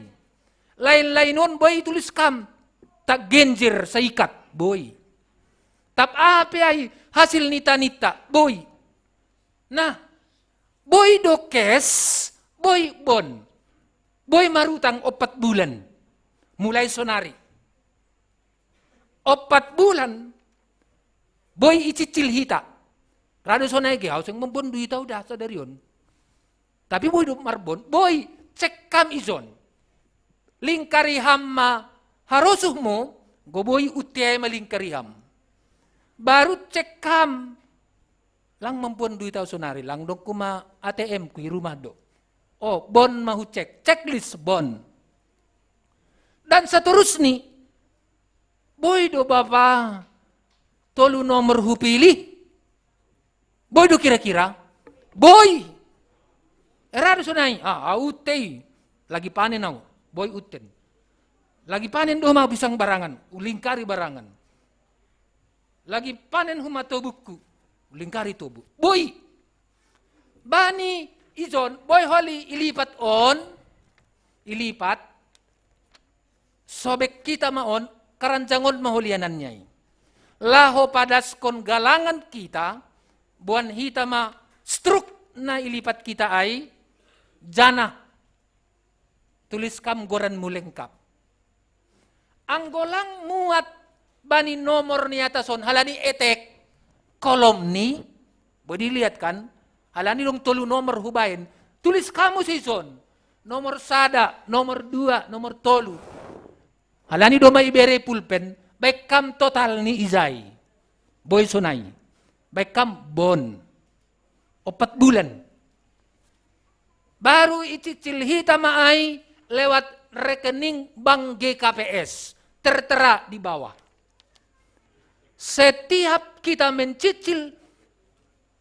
Lain-lain on boi itulis kam. Taggenjer saikat, boi. Tap ape ai hasil ni tanitta, boi. Nah, boi do kes, boi bon. Boi marutang opat bulan. Mulai sonari. Opat bulan, boi icicil hita. Rado sonai ge, au seng mambon duita udah sadari on. Tapi boi do marbon, boi, cek kam ison. Lingkari ham ma harosuhmu, go boi utte ai ma lingkari ham. Baru cek kam, lang mambon duita sonari, lang dongku ma A T M ku i rumah do. Oh, bon ma hucek, checklist bon. Dan seterusni, boi do bapa tolu nomor hupilih, boi do kira-kira, boi. Era do sonai, ah, au utte i, lagi panen au, boi utten. Lagi panen do ma pisang barangan, ulingkari barangan. Lagi panen huma tobukku, ulingkari tobuk. Boi. Bani ison, boi holi ilipat on, ilipat, sobek hita ma on, karanjang on ma holi anannya i. Laho padaskon galangan hita, boan hita ma struk na ilipat hita ai, janah tulis kam goranmu lengkap. Anggo lang muat bani nomor ni atas on, halani etek kolom ni, boi dilihat kan, halani dong tolu nomor hubaen, tulis kam muse ison. Nomor sada, nomor dua, nomor tolu. Halani do ma ibere pulpen, baen kam total ni ijai. Boi sonai. Baen kam bon. Opat bulan. Baru icicil hita ma ai lewat rekening bank G K P S. Tertera di bawah. Setiap kita mencicil,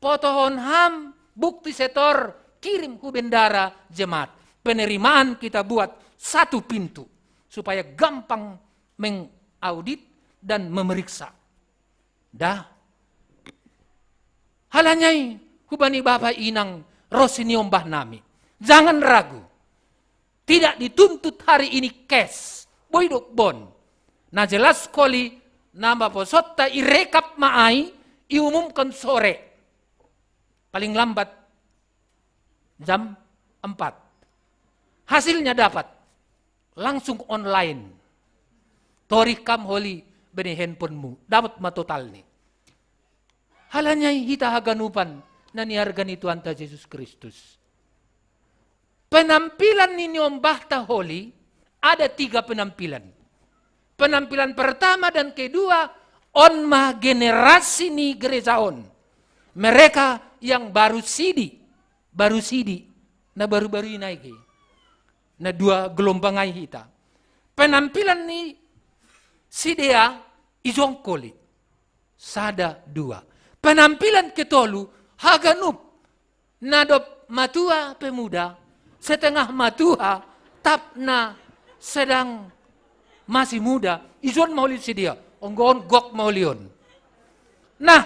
potohon ham bukti setor, kirim hu bendara jemaat. Penerimaan kita buat satu pintu, supaya gampang mengaudit dan memeriksa. Dah. Halani ai, hubani bapa inang ro siniombah nami. Jangan ragu. Tidak dituntut hari ini cash. Boi do bon. Na jelas holi, na maposotta irekap ma ai, iumumkan sore. Paling lambat jam empat. Hasilnya dapat. Langsung online. Torih kam holi bani handphonemu. Dapat ma total ni. Halani ai hita haganupan na niarga ni Tuhanta Jesus Kristus. Penampilan ni niombahta holi, ada tiga penampilan. Penampilan pertama dan kedua, on ma generasi ni gereja on. Mereka yang baru sidi, baru sidi, na baru-baru i nai ge. Na dua gelombang ai hita. Penampilan ni sidea i jongkoli. Sada, dua. Penampilan ketolu, haganup. Na dob matua pemuda, setengah matua, tap na sedang masih muda, ison ma holi sidea, onggohon gok ma holi on. Nah,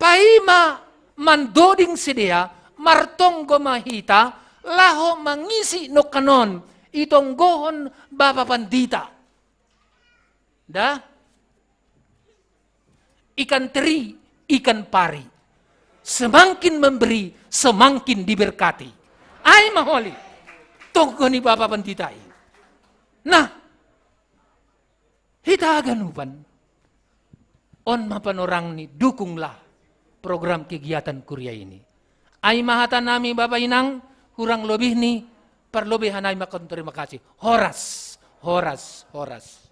paima mandoding sidea, martonggo ma hita, laho mangisi nongkan on, itonggohon bapa pandita. Dah? Ikan teri, ikan pari. Semakin memberi, semakin diberkati. Ai ma holi. Tonggo ni bapa pandita i. Nah, hita haganupan. On ma panorang ni, dukunglah program kegiatan kuria ini. Ai ma hata nami bapa inang, hurang lobih ni, parlobei hanami mangkatahon terima kasih. Horas, horas, horas.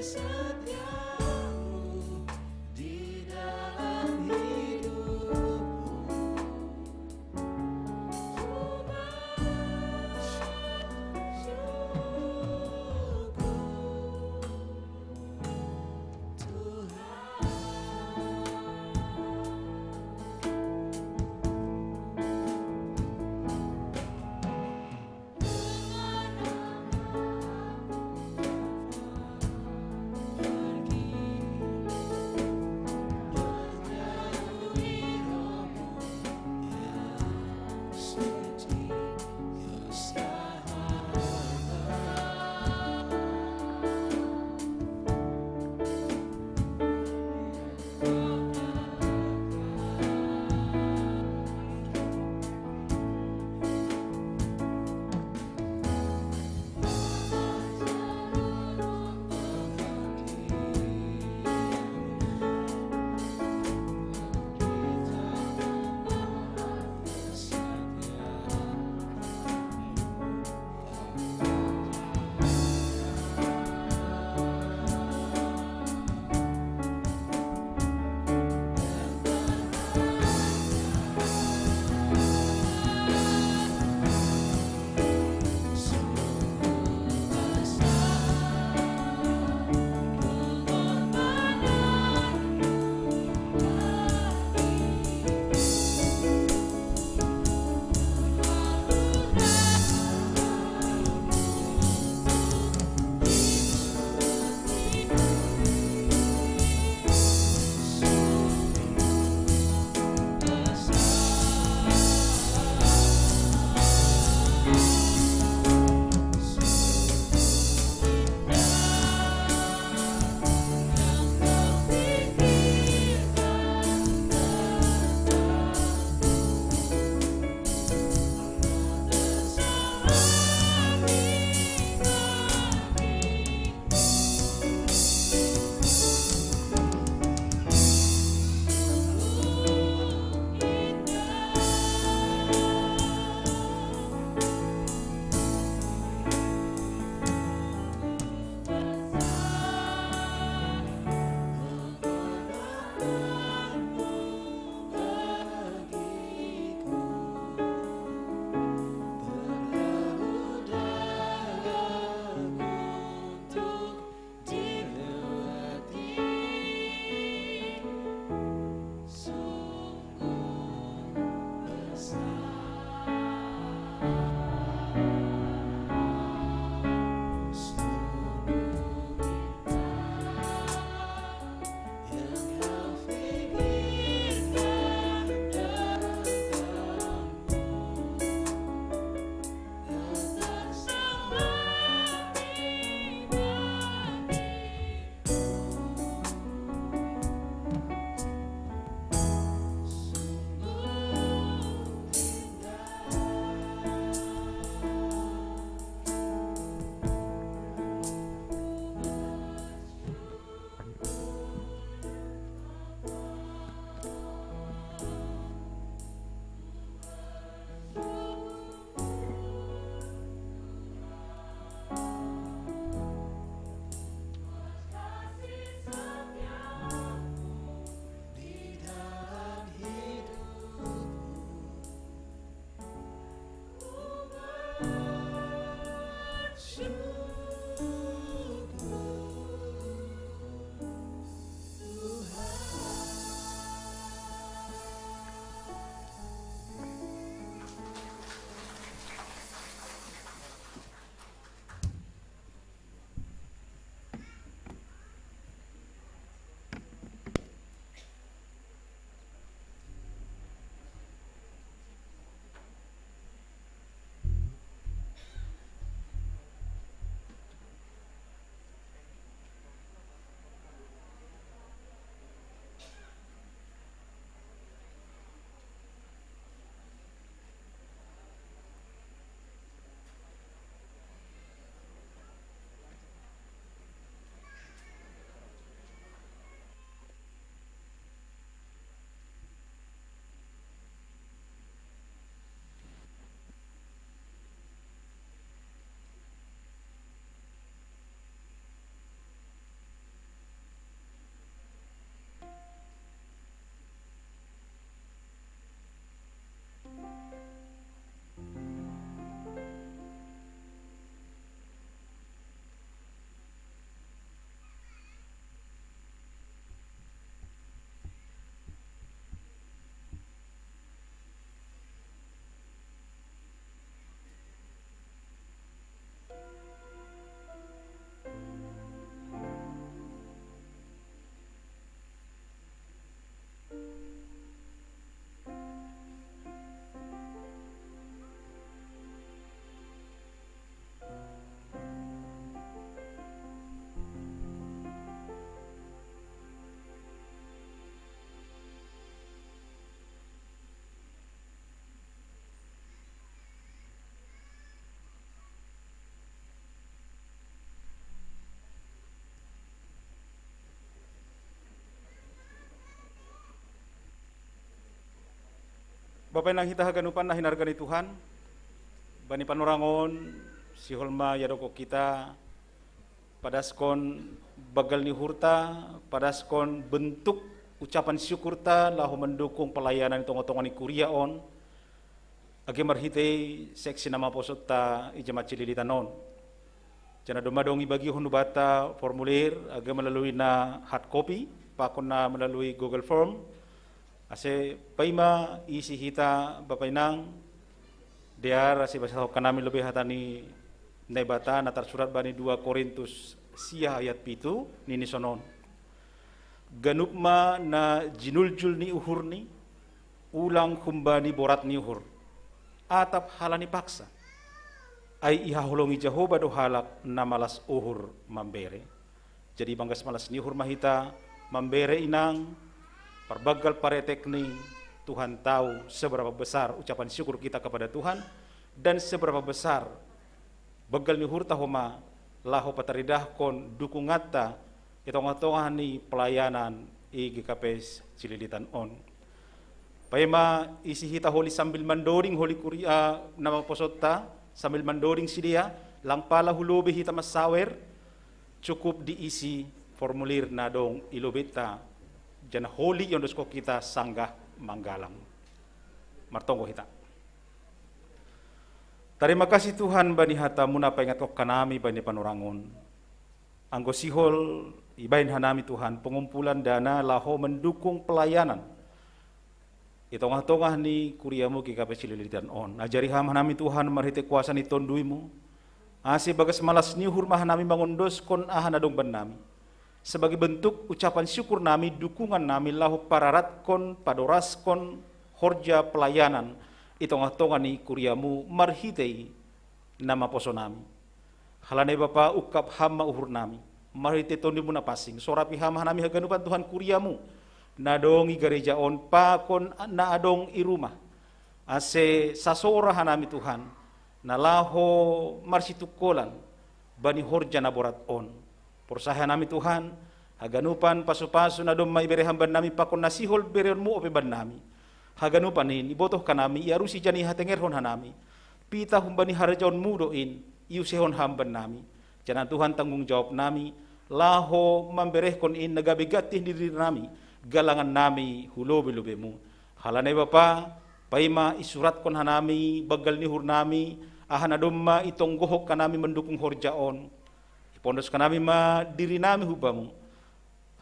setiamu di dalam hidupku. Ku bersyukur, Tuhan. Bapa inang hita haganupan na hinarga ni Tuhan, bani panorang on, sihol ma iadokon hita, padaskon banggal ni uhurta, padaskon bentuk ucapan syukurta laho mandukung pelayanan i tonga-tonga ni kuria on, age marhitei seksi na maposonta i jamaat Cililitan on. Janah domma dong ibagihon hubanta formulir, age melalui na hard copy, pakon na melalui Google Form, ase paima isi hita bapa inang, dear ase ibasahon hanami lobei hata ni Naibata na tarsurat bani dua Korintus sia ayat pitu, nini sonon: Ganup ma na jinuljul ni uhurni, ulang humbani borat ni uhur, atap halani paksa, ai ihaholongi Jahowa do halak na malas uhur mambere. Jadi banggas malas ni uhur ma hita mambere inang, parbanggal paretek ni Tuhan tahu seberapa besar ucapan syukur kita kepada Tuhan, dan seberapa besar banggal ni uhurta homa laho pataridahkon dukunganta i tongah-tongah ni pelayanan i G K P S Cililitan on. Paima isi hita holi sambil mandoding holi kuria na maposonta, sambil mandoding sidea, lang pala hu lobei hita mansawer, cukup diisi formulir na dong i lobeita, janah holi iondoskon hita sanggah manggalang. Martonggo hita. Tarima kasih Tuhan bani hata-Mu na paingatkon hanami bani panorang on. Anggo sihol ibahen hanami Tuhan pengumpulan dana laho mandukung pelayanan i tongah-tongah ni kuria-Mu G K P S Cililitan on. Ajari Ham hanami Tuhan marhitei kuasa ni Tonduy-Mu, ase bagas malas ni uhur ma hanami mangondoskon aha na dong bannami, sebagai bentuk ucapan syukur nami, dukungan nami laho pararatkon, padoraskon horja pelayanan i tongah-tongah ni kuria-Mu marhitei na maposo nami. Halani Bapa, ungkap Ham ma uhur nami, marhitei Tonduy-Mu na pansing, sorapi Ham hanami haganupan Tuhan kuria-Mu, na adong i gareja on pakon na adong i rumah, ase sasora hanami Tuhan, na laho marsitungkolan bani horja na borat on. Porsaya hanami Tuhan, haganupan pasu-pasu na domma ibere Ham bannami pakon na sihol bereon-Mu ope bannami. Haganupan in ibotoh hanami, iarusi janah ihatengerhon hanami. Pitah humbani harajaon-Mu do in, iusehon Ham bannami. Janah Tuhan tanggung jawab nami, laho mamberehkon in na gabe gantih ni diri nami, galangan nami hu lobei-lobei-Mu. Halani Bapa, paima isuratkon hanami banggal ni uhur nami, aha na domma itonggohon hanami mandukung horja on. Ipondos hanami ma diri nami hu Bamu.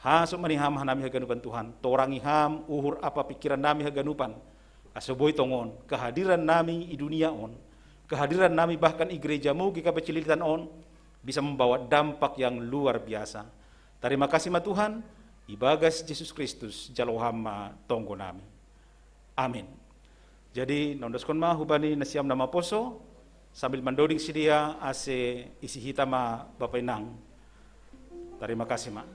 Hasut ma ni Ham hanami haganupan Tuhan, torangi Ham uhur ampa pingkiran nami haganupan, ase boi tongon kehadiran nami i dunia on, kehadiran nami bahkan i gereja-Mu G K P Cililitan on, bisa membawa dampak yang luar biasa. Tarima kasih ma Tuhan, ibagas Jesus Kristus jalo Ham ma tonggo nami. Amin. Jadi naondoskon ma hubani nasiam na maposo, sambil mandoding sidea ase isi hita ma Bapa inang. Tarima kasih ma.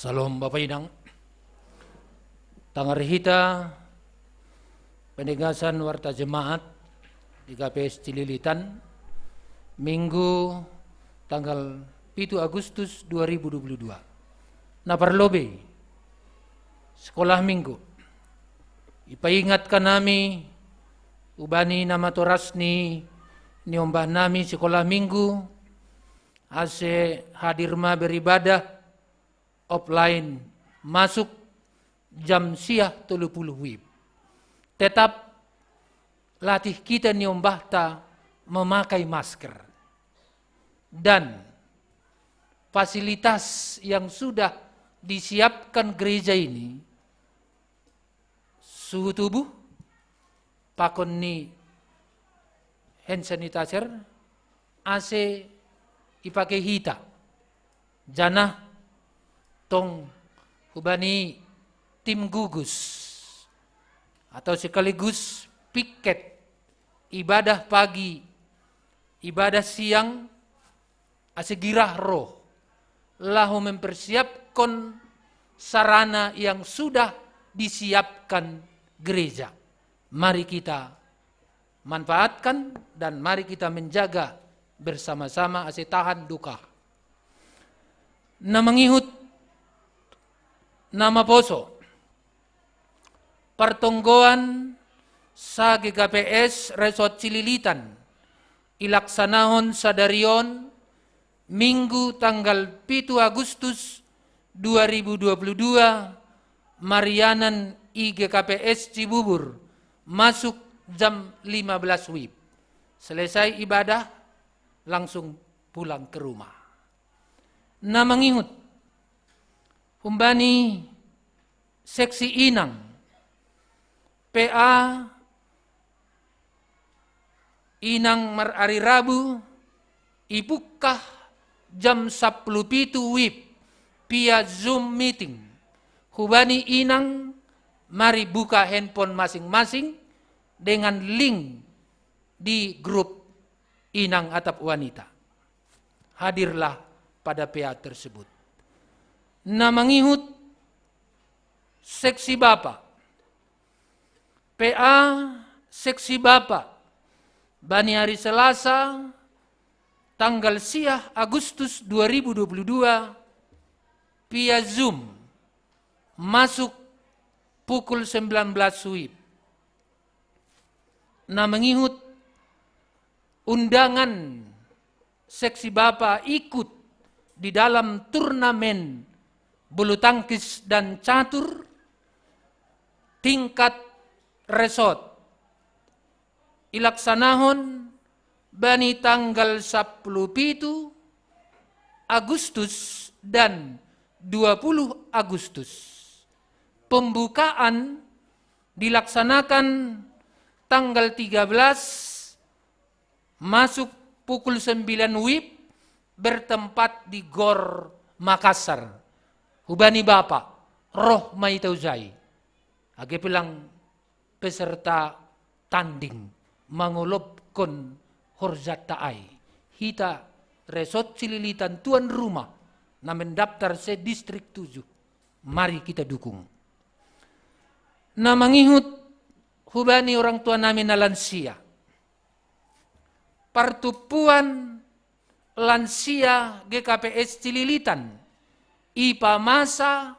Salam Bapa Inang. Tangar hita penegasan warta jemaat di G K P S Cililitan, Minggu tanggal pitu Agustus dua ribu dua puluh dua. Na parlobei sekolah minggu. Ipaingat kanami ubani namatorasni niombah nami sekolah minggu, ase hadir ma beribadah offline masuk jam siah tolu puluh wib. Tetap latih kita niombahta memakai masker. Dan fasilitas yang sudah disiapkan gereja ini, suhu tubuh, pakon ni hand sanitizer, ase ipake hita. Janah tong hubani tim gugus atau sekaligus piket ibadah pagi, ibadah siang, ase girah roh, laho mempersiapkan sarana yang sudah disiapkan gereja. Mari kita manfaatkan dan mari kita menjaga bersama-sama ase tahan duka. Na mangihut na maposo, partonggoan sa G K P S Resort Cililitan ilaksanahon sadarion Minggu tanggal pitu Agustus dua ribu dua puluh dua, marianan i G K P S Cibubur, masuk jam lima belas wib. Selesai ibadah, langsung pulang ke rumah. Na mangihut humbani seksi inang, P A inang marari Rabu, ipungkah jam sapuluh pitu wib via Zoom meeting. Hubani inang, mari buka handphone masing-masing dengan link di grup inang atap wanita. Hadirlah pada P A tersebut. Na mangihut seksi bapa, P A seksi bapa, bani hari Selasa tanggal siah Agustus dua ribu dua puluh dua, via Zoom, masuk pukul sembilan belas wib. Na mangihut undangan seksi bapa ikut di dalam turnamen bulu tangkis dan catur tingkat resort, ilaksanahon bani tanggal sapuluh pitu Agustus dan dua puluh Agustus. Pembukaan dilaksanakan tanggal tiga belas, masuk pukul sembilan wib, bertempat di Gor Makassar. Hubani bapa, roh ma hita ujai. Age pe lang peserta tanding mangolopkon horjanta ai, hita Resort Cililitan tuan rumah na mendaftar se-distrik tujuh. Mari kita dukung. Na mangihut hubani orang tua nami na lansia. Partumpuan lansia G K P S Cililitan ipamasa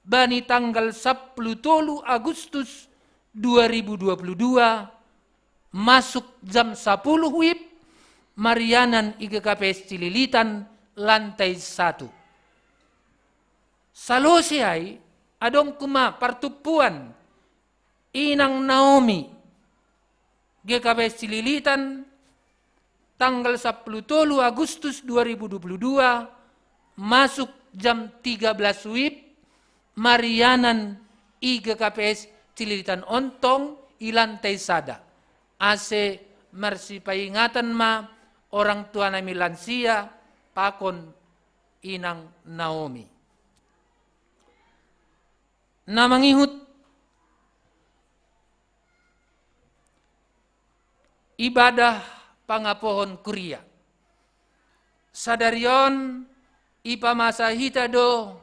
bani tanggal sapuluh tolu Agustus dua ribu dua puluh dua, masuk jam sapuluh wib, marianan i G K P S Cililitan, lantai satu. Salose ai, adong homa partumpuan Inang Naomi, G K P S Cililitan, tanggal sapuluh tolu Agustus dua ribu dua puluh dua, masuk jam tiga belas wib, marianan i G K P S Cililitan on tong i lantai sada. Ase marsipaingatan ma orang tua nami lansia pakon Inang Naomi. Na mangihut ibadah pangapohon kuria. Sadari on ipamasa hita do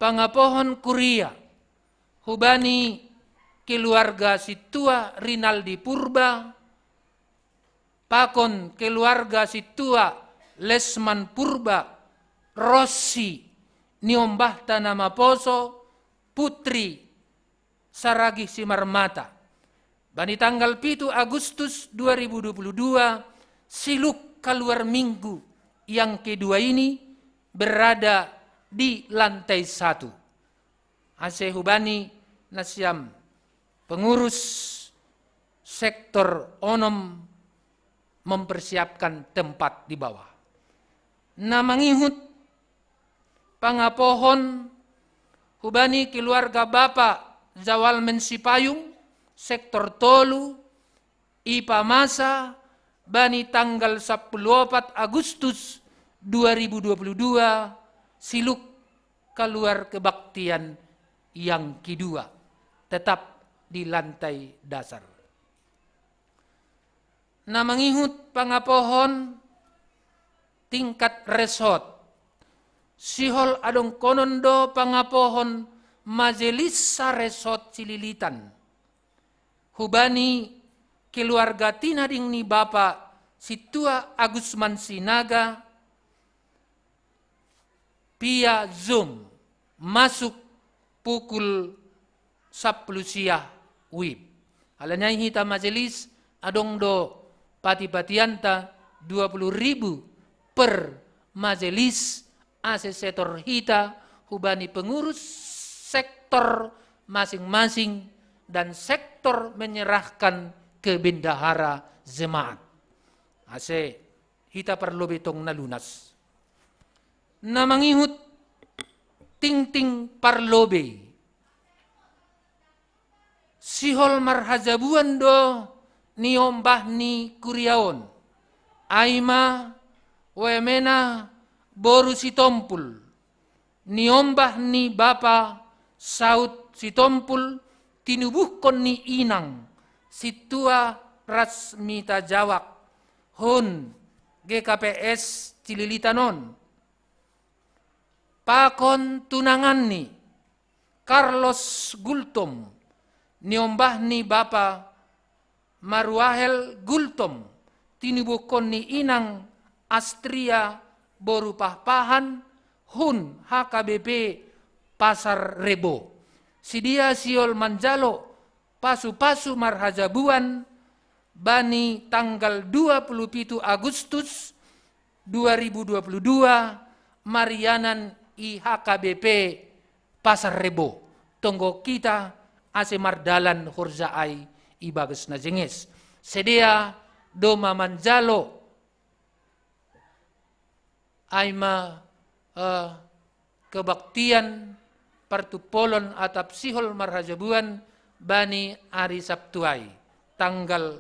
Pangapohon kuria hubani keluarga sintua Rinaldi Purba, pakon keluarga sintua Lesman Purba, Rossi, niombahta na maposo, Putri Saragih Simarmata. Bani tanggal pitu Agustus dua ribu dua puluh dua, Siluk Kaluar Minggu yang kedua ini berada di lantai satu. Ase hubani nasiam pengurus sektor onom mempersiapkan tempat di bawah. Na mangihut pangapohon hubani keluarga Bapa Zawal Mensipayung, sektor tolu, ipamasa bani tanggal sapuluh opat Agustus dua ribu dua puluh dua, Siluk Kaluar Kebaktian yang kedua, tetap di lantai dasar. Na mangihut pangapohon tingkat resort. Sihol adong konon do pangapohon majelis sa resort Cililitan. Hubani keluarga tinading ni Bapa Sintua Agus Mansinaga, via Zoom, masuk pukul sapuluh sia wib. Alani ai hita majelis adong do patipatianta dua puluh ribu per majelis, ase setor hita hubani pengurus sektor masing-masing dan sektor menyerahkan ke bendahara jemaat. Ase hita parlobei tong na lunas. Na mangihut tingting parlobei. Sihol marhajabuan do niombah ni kuria on. Ai ma Wemena boru Sitompul, niombah ni Bapa Saud Sitompul, tinubuhkon ni inang Sintua Rasmita Jawak, hun G K P S Cililitan on. Pakon tunanganni Carlos Gultom, niombah ni Bapa Maruahel Gultom, tinubuhkon ni inang Astria boru Pahpahan, hun H K B P Pasar Rebo. Sidia sihol manjalo pasu-pasu marhajabuan bani tanggal dua puluh pitu Agustus dua ribu dua puluh dua, marianan i H K B P Pasar Rebo. Tonggo hita ase mardalan horja ai i bagas na jenges. Sidea do ma manjalo ai ma, eh, kebaktian partumpolon atap sihol marhajabuan bani ari Sabtu ai, tanggal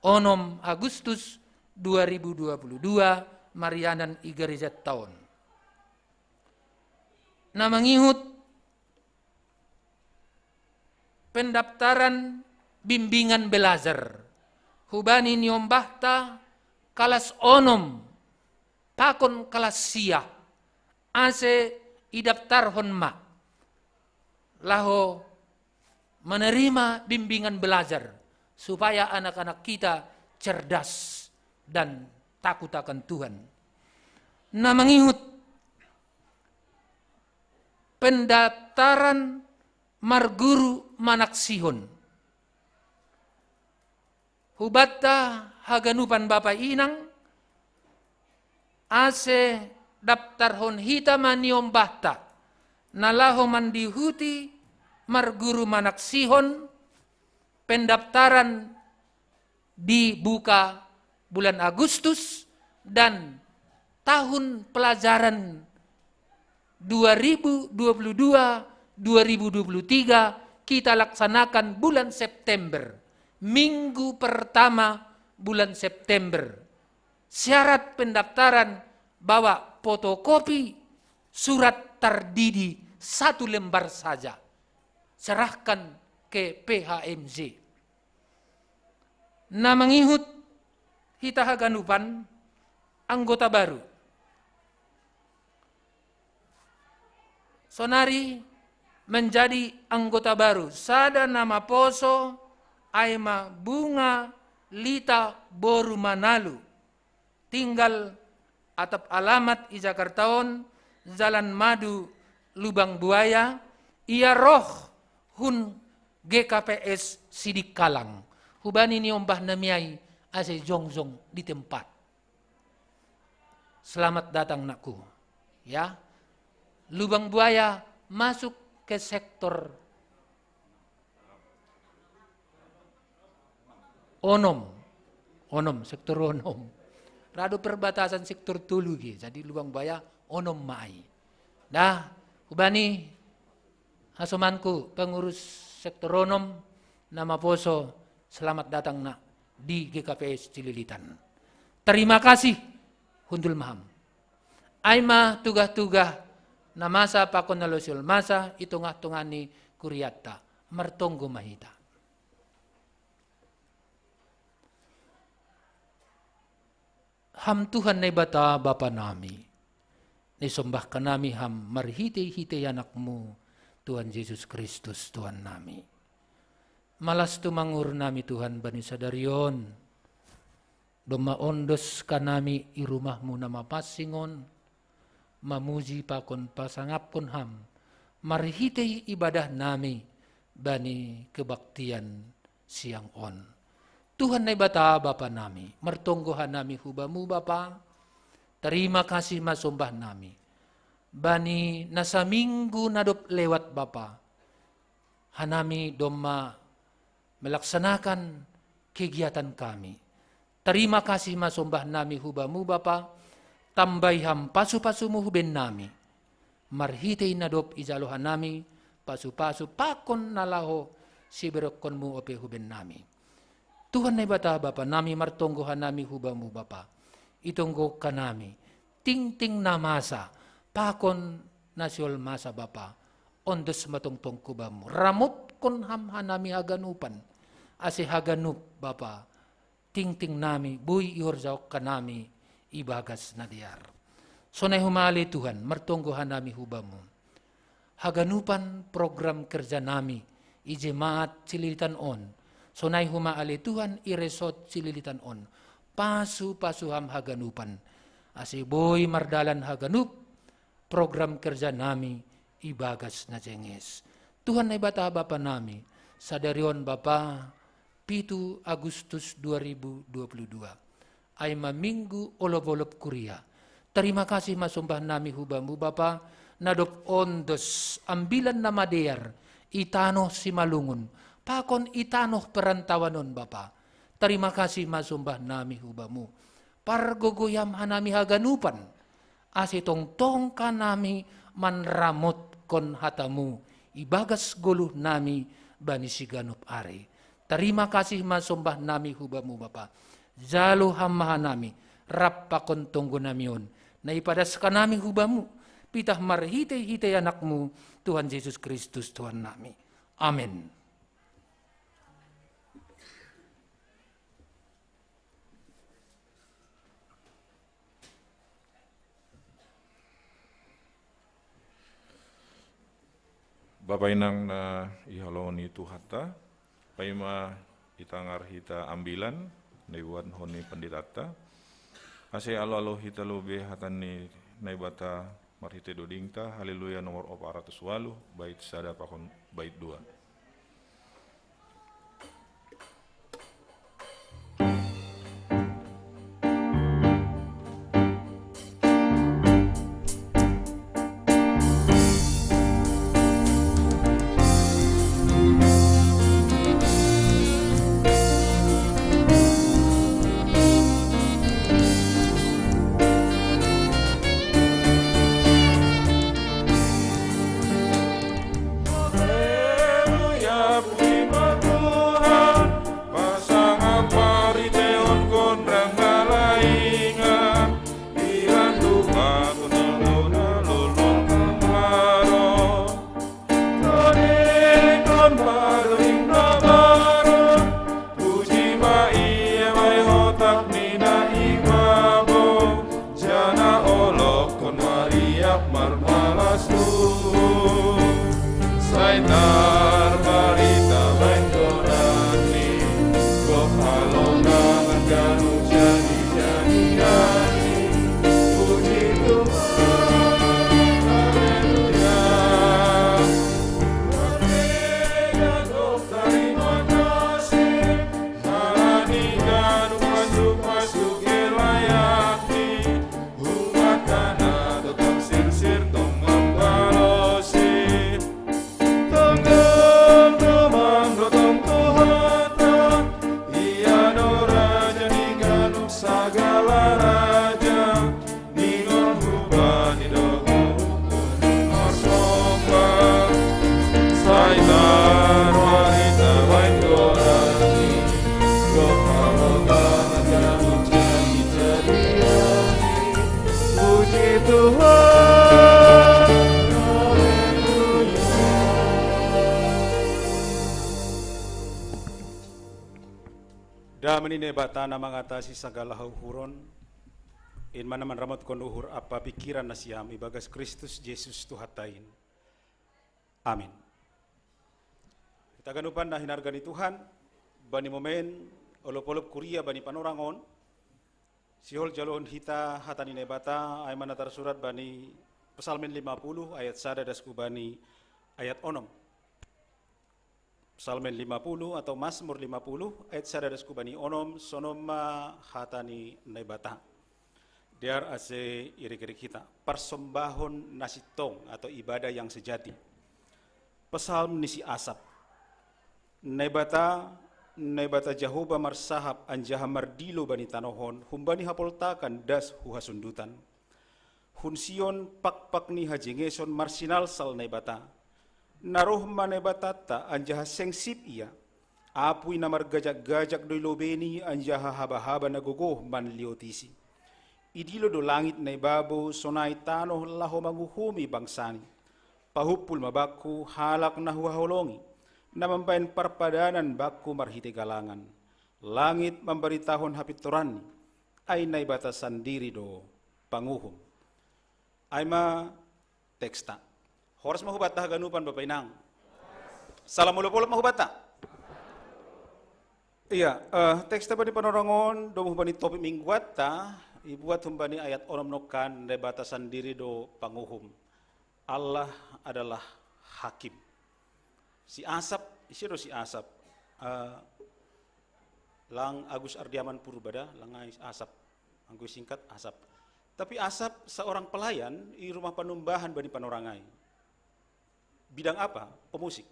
onom Agustus dua ribu dua puluh dua, marianan i garejanta on. Na mangihut pendaftaran bimbingan belajar hubani niombahta kalas onom pakon kalas sia, ase idaftarhon ma laho menerima bimbingan belajar, supaya anak-anak kita cerdas dan takut akan Tuhan. Na mangihut pendaftaran marguru manaksihon. Hubanta haganupan bapa inang, ase daftarhon hita ma niombahta, na laho mandihuti marguru manaksihon. Pendaftaran dibuka bulan Agustus dan tahun pelajaran dua ribu dua puluh dua, dua ribu dua puluh tiga kita laksanakan bulan September, minggu pertama bulan September. Syarat pendaftaran: bawa fotokopi surat tardidi satu lembar saja, serahkan ke P H M Z. Na mangihut hita haganupan anggota baru. Tonari menjadi anggota baru, sada na maposo, ai ma Bunga Lita boru Manalu. Tinggal atap alamat i Jakarta on, Jalan Madu, Lubang Buaya, ia roh hun G K P S Sidikalang. Hubani niombah nami ai ase jongjong di tempat. Selamat datang, nakku. Ya. Lubang Buaya masuk ke sektor onom. Onom, sektor onom. Rado perbatasan sektor tolu ge. Jadi Lubang Buaya onom ma ai. Dah, hubani hasomanku pengurus sektor onom na maposo, selamat datang, nak, di G K P S Cililitan. Terima kasih, hundul ma ham. Ai ma tugah-tugah na masa pakon na losi olmasa i tongah-tongah ni kuriatta, martonggo ma hita. Ham Tuhan Naibata Bapa nami, nisombahkan nami Ham marhitei-hitei Anakmu, Tuhan Jesus Kristus, Tuhan nami. Malas tumang uhur nami, Tuhan, bani sadari on, domma ondos hanami i rumahmu na mapansing on, mamuji pakon pasangapkon Ham marhitei ibadah nami bani kebaktian siang on. Tuhan Naibata Bapa nami, martonggo hanami hu Bamu, Bapa. Terima kasih ma sombah nami bani na saminggu na dob lewat, Bapa. Hanami domma melaksanakan kegiatan kami. Terima kasih ma sombah nami hu Bamu, Bapa. Tambai Ham pasu-pasumu hu bennami marhitei na dob ijalo hanami pasu-pasu pakon na laho siberengkonmu ope hu bennami. Tuhan Naibata Bapa nami, martonggo hanami hu Bamu, Bapa. Itonggo hanami tingting na masa pakon na siolmasa, Bapa. Ondos ma tongtong hu Bamu. Ramopkon Ham hanami haganupan, ase haganup, Bapa, tingting nami boi ihorjahon hanami ibagas na dear. Sonai homa ale Tuhan, martonggo hanami hu Bamu. Haganupan program kerja nami i jemaat Cililitan on, sonai homa ale Tuhan i resort Cililitan on, pasu-pasu Ham haganupan, ase boi mardalan haganup program kerja nami ibagas na jenges. Tuhan Naibata Bapa nami, sadari on, Bapa, pitu Agustus dua ribu dua puluh dua, ai ma minggu olop-olop kuria. Terima kasih ma sombah nami hu Bamu, Bapa, na dob ondos ambilan na madear i tanoh Simalungun pakon i tanoh perantauan on, Bapa. Terima kasih ma sombah nami hu Bamu. Pargogoi Ham hanami haganupan, ase tongtong hanami manramotkon hataMu ibagas goluh nami bani siganup ari. Terima kasih ma sombah nami hu Bamu, Bapa. Jalo Ham ma hanami rap pakon tonggo nami on, na ipadas hanami hu Bamu, pitah marhitei-hitei Anakmu, Tuhan Jesus Kristus, Tuhan nami. Amen. Bapa inang na iholongi Tuhanta, paima itangar hita ambilan na ibuathon ni penditanta, ase alo-alo hita lobei hata ni Naibata marhitei dodingta, Haleluya nomor opat ratus waluh, bait sada pakon bait dua. Haleluya, puji ma Tuhan, pasangap parhiteon gondang na laingan, di landu bakun na lolo lolo maro. Todingkon padoding na baru, puji ma Ia bahen hotap ni na i babou, janah olokkon mariap marmalas Tuhan. Damai ni Naibata na mangatasi sagala hauhuron, in mana manramotkon uhur ampa pikiran nasiam ibagas Kristus Jesus Tuhanta in. Amin. Hita ganupan na hinarga ni Tuhan, bani momen olop-olop kuria bani panorang on, sihol jalohon hita hata ni Naibata, ai mana tarsurat bani Psalmen lima puluh ayat sada das ku bani ayat onom. Psalmen lima puluh atau Mazmur lima puluh ayat sada das ku bani onom, sonom ma hata ni Naibata. Dear ase irik-irik hita, persembahan nasitong atau ibadah yang sejati. Psalm ni si Asap. Naibata, Naibata Jahowa marsahap anjaha mardilo bani tanoh on, humbani hapoltakan das hu hasundutan. Hun Sion pakpak ni hajengeson marsinalsal Naibata. Na roh ma Naibatanta anjaha seng sip ia. Apuy na margajak-gajak do i lobei ni anjaha haba-haba na gogoh manliotisi. Idilo do langit na i babou sonai tanoh laho manguhumi bangsani. Pahumpul ma bakku halak na huhaholongi, na mambahen parpadanan bakku marhitei galangan. Langit mambaritahon hapintoranni, ai Naibata sandiri do panguhum. Ai ma teksta. Horas ma hubanta haganupan bapa inang. Salam olop-olop ma hubanta. Iya, eh, teksta bani panorang on, domu humbani topik mingguanta, ibuat humbani ayat onom nongkan, Naibata sandiri do panguhum. Allah adalah hakim. Si Asap, ise do si Asap? Eh, lang Agus Ardiaman Purba da, lang ai Asap. Anggo singkat Asap. Tapi Asap seorang pelayan i rumah panumbahan bani panorang ai. Bidang apa? Pemusik.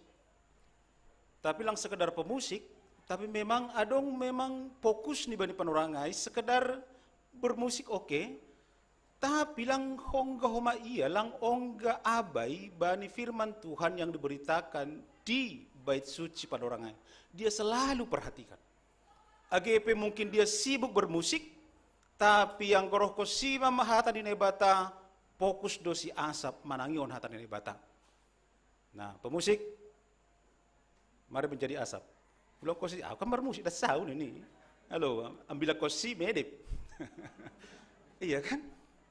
Tapi lang sekedar pemusik, tapi memang adong memang fokus ni bani panorang ai sekedar bermusik, oke, tapi lang ongga homa ia, lang ongga abai bani firman Tuhan yang diberitakan di bait suci panorang ai. Dia selalu perhatikan. Age pe mungkin dia sibuk bermusik, tapi anggo roh konsi ma hata ni Naibata, fokus do si Asap manangihon hata ni Naibata. Nah, pemusik, mari menjadi Asap. Ulang konsi, aku kan bermusik, das sau ini. Halo, ambil konsi medep. Iya kan?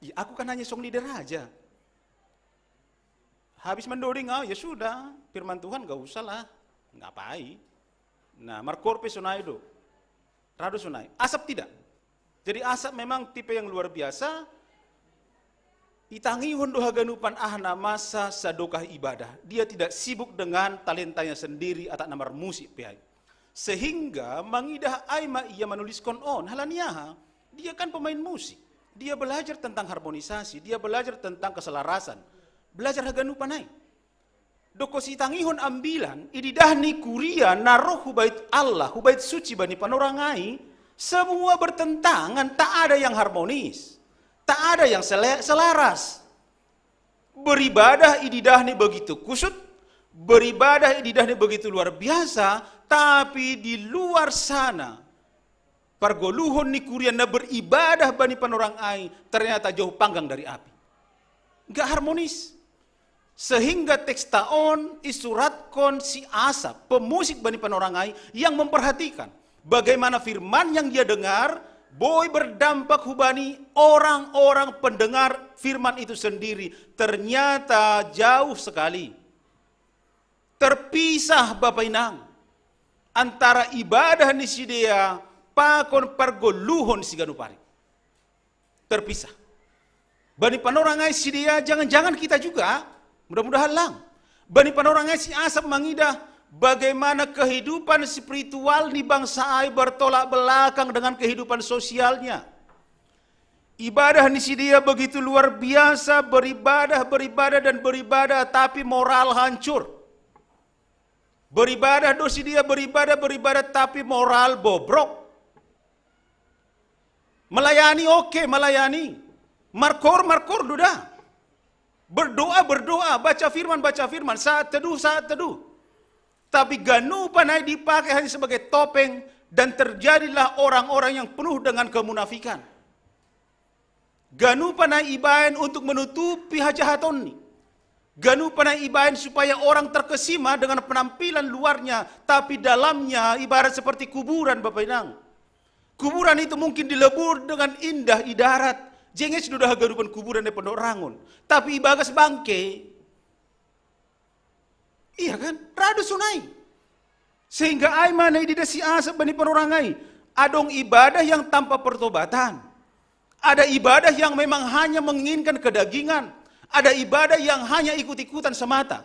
Ya, aku kan hanya song leader aja. Habis mendoding, oh ya sudah, firman Tuhan gak usah lah, nggak apai. Nah, markoor pe sonai do. Ra do sonai. Asap tidak. Jadi Asap memang tipe yang luar biasa. Itangihon do haganupan aha na masa sadokah ibadah. Dia tidak sibuk dengan talentanya sendiri atau na marmusik pe ai. Sehingga mangidah ai ma ia manuliskon on, halani aha? Dia kan pemain musik. Dia belajar tentang harmonisasi, dia belajar tentang keselarasan. Belajar haganupan ai. Dokkon sitangihon ambilan, ididah ni kuria na roh hubait Allah, hubait suci bani panorang ai, semua bertentangan, tak ada yang harmonis, tak ada yang sele- selaras. Beribadah ididah ni begitu kusut, beribadah ididah ni begitu luar biasa, tapi di luar sana, pargoluhon ni kuria na beribadah bani panorang ai, ternyata jauh panggang dari api. Nggak harmonis. Sehingga teksta on isuratkon si Asap, pemusik bani panorang ai, yang memperhatikan bagaimana firman yang dia dengar boi berdampak hubani orang-orang pendengar firman itu sendiri. Ternyata jauh sekali. Terpisah bapa inang antara ibadah ni sidea pakon pargoluhon siganup ari. Terpisah. Bani panorang ai sidea, jangan-jangan kita juga, mudah-mudahan lang. Bani panorang ai si Asap mangidah bagaimana kehidupan spiritual ni bangsa ai bertolak belakang dengan kehidupan sosialnya. Ibadah ni sidea begitu luar biasa, beribadah, beribadah, dan beribadah, tapi moral hancur. Beribadah do sidea, beribadah, beribadah, tapi moral bobrok. Melayani oke, melayani. Markoor, markoor do da. Berdoa, berdoa, baca firman, baca firman, saat teduh, saat teduh. Tapi ganupan ai dipakai hanya sebagai topeng, dan terjadilah orang-orang yang penuh dengan kemunafikan. Ganupan ai ibaen untuk menutupi hajahatonni. Ganupan ai ibaen supaya orang terkesima dengan penampilan luarnya, tapi dalamnya ibarat seperti kuburan, bapa inang. Kuburan itu mungkin dilebur dengan indah i darat. Jenge sudah hagadupan kuburan di Pondok Rangun. Tapi ibagas bangke. Iya kan? Radu sonai. Sehingga ai mana idida si asap bani perorangai. Adong ibadah yang tanpa pertobatan. Ada ibadah yang memang hanya menginginkan kedagingan. Ada ibadah yang hanya ikut-ikutan semata.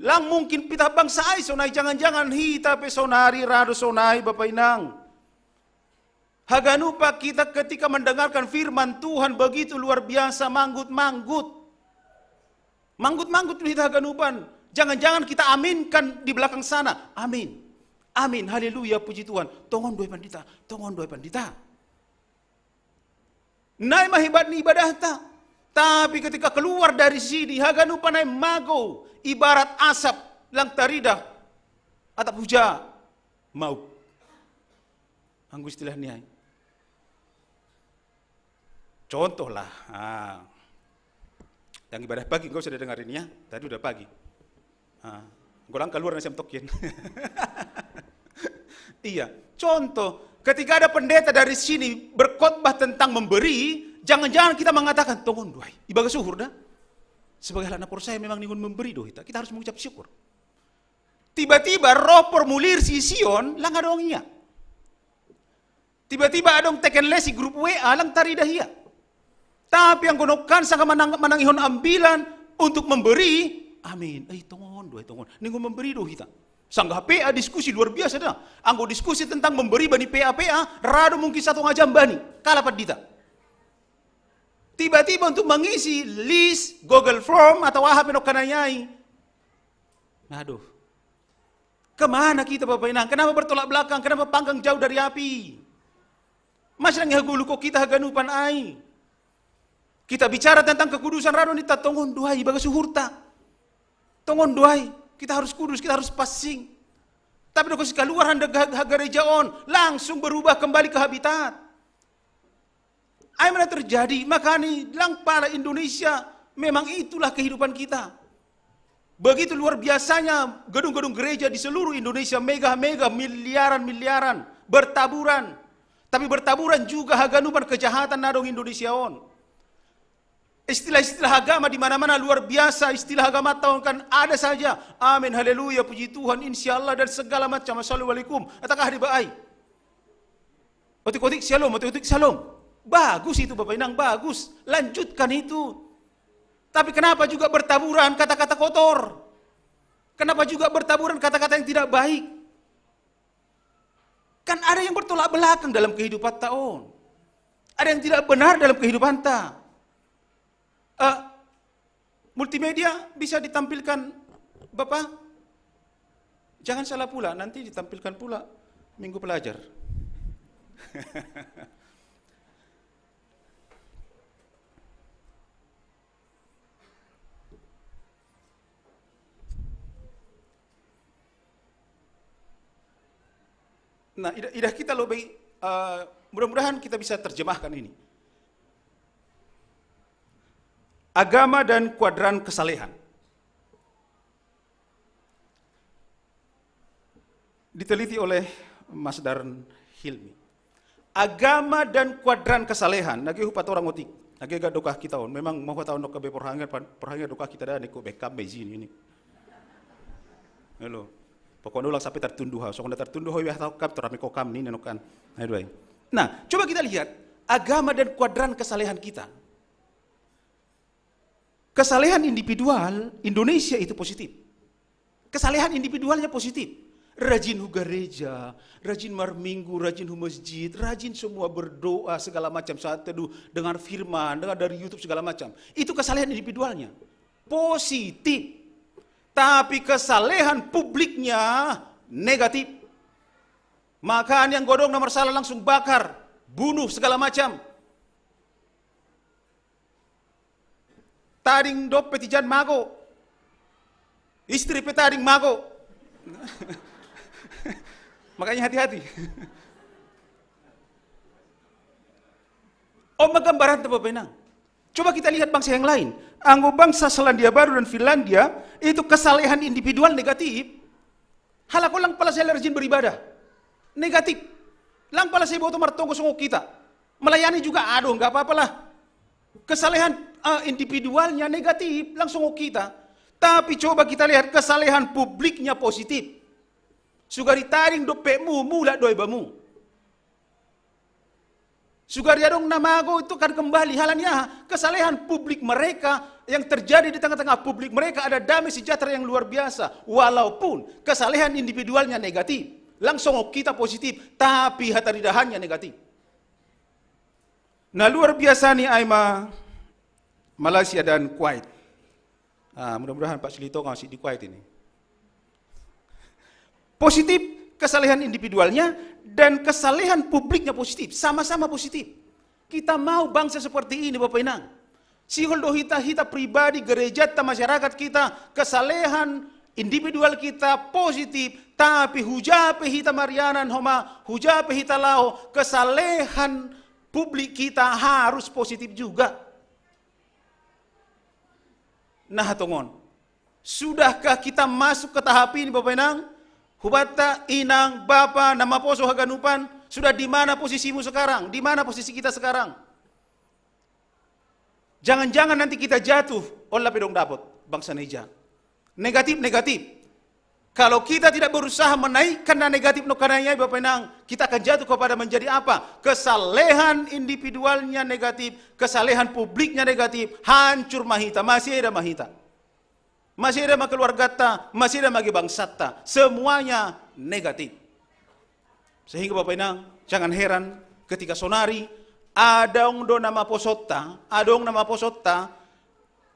Lang mungkin pita bangsa ai sonai, jangan-jangan hita pe sonari radu sonai, Bapak Inang. Haganupa kita ketika mendengarkan firman Tuhan begitu luar biasa, manggut-manggut. Manggut-manggut hita haganupan. Jangan-jangan kita aminkan di belakang sana. Amin. Amin. Haleluya, puji Tuhan. Tongon doa pandita. Tongon doa pandita. Nai mahebat ni ibadahta. Tapi ketika keluar dari sini, haganupa nai mago, ibarat asap lang tarida. Atap huja, mau. Anggo istilah ni ai. Contoh lah. Ah. Yang ibadah pagi, engkau sudah dengar ini ya. Tadi udah pagi. Ah. Engkau lang keluar nasi tokin. Iya. Contoh, ketika ada pendeta dari sini berkhotbah tentang memberi, jangan-jangan kita mengatakan, "Tongon doai. Ibagas uhur dah." Sebagai anak porsaya memang ningon memberi doh kita. Kita harus mengucap syukur. Tiba-tiba roh formulir si Sion, lang adong ia. Tiba-tiba adong teken lesi grup W A lang tarida hia. Tapi anggo nongkan sanga manang, manangihon ambilan untuk memberi, amin. Eh, tongon doai, tongon. Ningon memberi do hita. Sanggah P A diskusi luar biasa dah. Anggo diskusi tentang memberi bani P A-P A, rado mungkin satu jam bani. Kala pandita. Tiba-tiba untuk mengisi list Google Form atau aha pe nongkan ai. Aduh. Kemana kita, Bapak Inang? Kenapa bertolak belakang? Kenapa panggang jauh dari api? Masih lagi hagoluko kita haganupan ai. Kita bicara tentang kekudusan, rado nita tongon doai ibagas uhurta. Tongon doai. Kita harus kudus, kita harus passing. Tapi doko si kaluar handa ha-, ha-, gareja on, langsung berubah kembali ke habitat. Ai mana terjadi, makani lang pala Indonesia, memang itulah kehidupan kita. Begitu luar biasanya gedung-gedung gereja di seluruh Indonesia, mega-mega, miliaran-miliaran, bertaburan. Tapi bertaburan juga haganupan kejahatan na adong Indonesia on. Istilah-istilah agama di mana-mana luar biasa, istilah agama tahu kan ada saja. Amin, haleluya, puji Tuhan, insya Allah, dan segala macam. Assalamualaikum. Atakah di baai? Otik-otik shalom, otik-otik shalom. Bagus itu Bapak Inang, bagus. Lanjutkan itu. Tapi kenapa juga bertaburan kata-kata kotor? Kenapa juga bertaburan kata-kata yang tidak baik? Kan ada yang bertolak belakang dalam kehidupan ta on. Ada yang tidak benar dalam kehidupan ta. Eh, multimedia bisa ditampilkan, Bapak? Jangan salah pula, nanti ditampilkan pula Minggu Pelajar. Nah, idah, idah kita lebih, eh, mudah-mudahan kita bisa terjemahkan ini. Agama dan kuadran kesalehan. Diteliti oleh Mas Darn Hilmi. Agama dan kuadran kesalehan, nage hupat orang otik, nage gak dokah kita on. Memang mau tahu nok kebe porhangan, porhangan dokah kita dah niko bekam bezin ini. Halo. Pokoknya ulang sampai tertunduh, so kena tertunduh, ya tahu kap terami kokam ini nokan. Ayo, dua. Nah, coba kita lihat agama dan kuadran kesalehan kita. Kesalehan individual Indonesia itu positif. Kesalehan individualnya positif. Rajin hu gereja, rajin marminggu, rajin hu masjid, rajin semua berdoa segala macam, saat teduh, dengar firman, dengar dari YouTube segala macam. Itu kesalehan individualnya. Positif. Tapi kesalehan publiknya negatif. Maka yang godong nomor salah langsung bakar, bunuh segala macam. Tading dope tijan mago. Istri pe tading mago. Makanya hati-hati. Oh, magambaran tuh Bapak Inang. Coba kita lihat bangsa yang lain. Anggo bangsa Selandia Baru dan Finlandia, itu kesalehan individual negatif. Halako lang pala saya rajin beribadah. Negatif. Lang pala saya bawa tomar tonggo songok kita. Melayani juga, aduh, nggak apa-apalah. Kesalehan, eh, individualnya negatif, langsung kita. Tapi coba kita lihat kesalehan publiknya positif. Sugari taring dope mu, mula doe bamu. Sugari adong namago itu kan kembali. Halaniaha, kesalehan publik mereka yang terjadi di tengah-tengah publik mereka ada damai sejahtera yang luar biasa. Walaupun kesalehan individualnya negatif, langsung kita positif, tapi hataridahannya negatif. Nah, luar biasa nih Aima, Malaysia dan Kuwait. Ah, mudah-mudahan Pak Silito ngasih di Kuwait ini. Positif kesalehan individualnya dan kesalehan publiknya positif, sama-sama positif. Kita mau bangsa seperti ini, Bapak Inang. Sihol do hita, hita pribadi, gereja ta, masyarakat kita, kesalehan individual kita positif, tapi hujape hita marianan homa, hujape hita lao, kesalehan publik kita harus positif juga. Nah, tongon. Sudahkah kita masuk ke tahap ini, Bapak Inang? Hubatta, Inang, Bapa, na maposo haganupan, sudah di mana posisimu sekarang? Di mana posisi kita sekarang? Jangan-jangan nanti kita jatuh, ola pe dong dapot, bangsa Naija. Negatif, negatif. Kalau kita tidak berusaha menaikkan na negatif no kanayai, Bapak Inang, kita akan jatuh kepada menjadi apa? Kesalehan individualnya negatif, kesalehan publiknya negatif, hancur ma hita, masih ada ma hita. Masih ada ma keluargata, masih ada ma ge bangsatta, semuanya negatif. Sehingga Bapak Inang, jangan heran ketika sonari adong do na maposotta, adong na maposotta,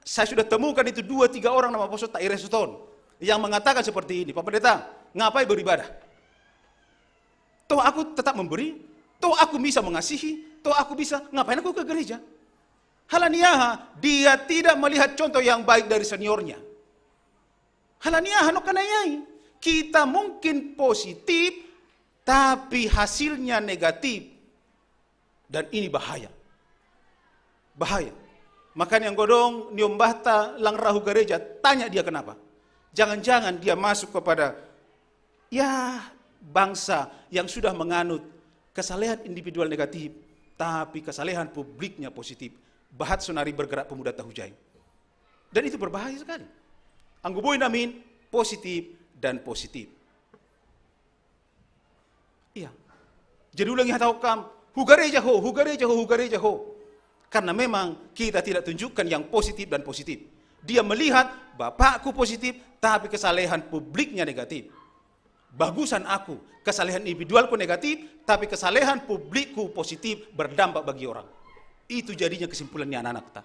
saya sudah temukan itu dua tiga orang na maposotta, i reseton, yang mengatakan seperti ini, "Pak Pendeta, ngapai beribadah? Toh aku tetap memberi, toh aku bisa mengasihi, toh aku bisa, ngapain aku ke gereja?" Halaniaha, dia tidak melihat contoh yang baik dari seniornya. Halaniaha no kanayai. Kita mungkin positif, tapi hasilnya negatif. Dan ini bahaya. Bahaya. Makanya godong niombahta lang ra hu gareja, tanya dia kenapa. Jangan-jangan dia masuk kepada, ya, bangsa yang sudah menganut kesalehan individual negatif, tapi kesalehan publiknya positif. Bahat sonari bergerak pemuda ta hujai. Dan itu berbahaya sekali. Anggo boi namin positif dan positif. Iya. Jadi ulangi hatahon kam, hu gareja ho, hu gareja ho, hu gareja ho. Karena memang kita tidak tunjukkan yang positif dan positif. Dia melihat bapakku positif, tapi kesalehan publiknya negatif. Bagusan aku, kesalehan individualku negatif, tapi kesalehan publikku positif, berdampak bagi orang. Itu jadinya kesimpulannya anak-anak ta.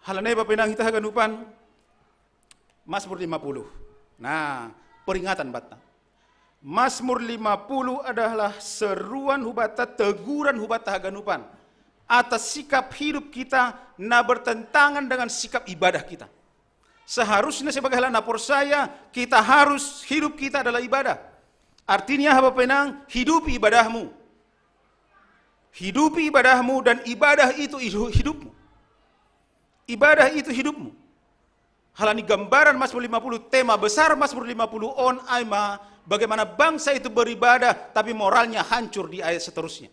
Halaniaha Bapak Inang hita haganupan, Mazmur lima puluh. Nah, peringatan batta. Mazmur lima puluh adalah seruan hubata, teguran hubata haganupan atas sikap hidup kita na bertentangan dengan sikap ibadah kita. Seharusnya sebagai halak na porsaya, kita harus, hidup kita adalah ibadah. Artinya, Bapak Inang, hidupi ibadahmu. Hidupi ibadahmu dan ibadah itu hidupmu. Ibadah itu hidupmu. Halani gambaran Mazmur lima puluh, tema besar Mazmur lima puluh on ai ma bagaimana bangsa itu beribadah, tapi moralnya hancur di ayat seterusnya.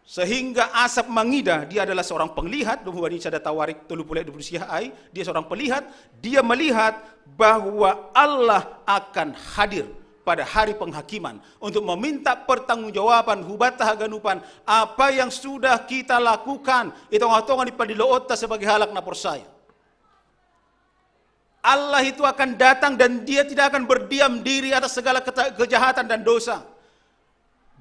Sehingga Asaf mangida, dia adalah seorang penglihat, dong hubani sada Tawarik tolu puluh ayat dua puluh sia ai, dia seorang pelihat, dia melihat bahwa Allah akan hadir pada hari penghakiman untuk meminta pertanggungjawaban hubata haganupan apa yang sudah kita lakukan i tonga-tonga ni pandiloonta sebagai halak na porsaya. Allah itu akan datang dan Dia tidak akan berdiam diri atas segala kejahatan dan dosa.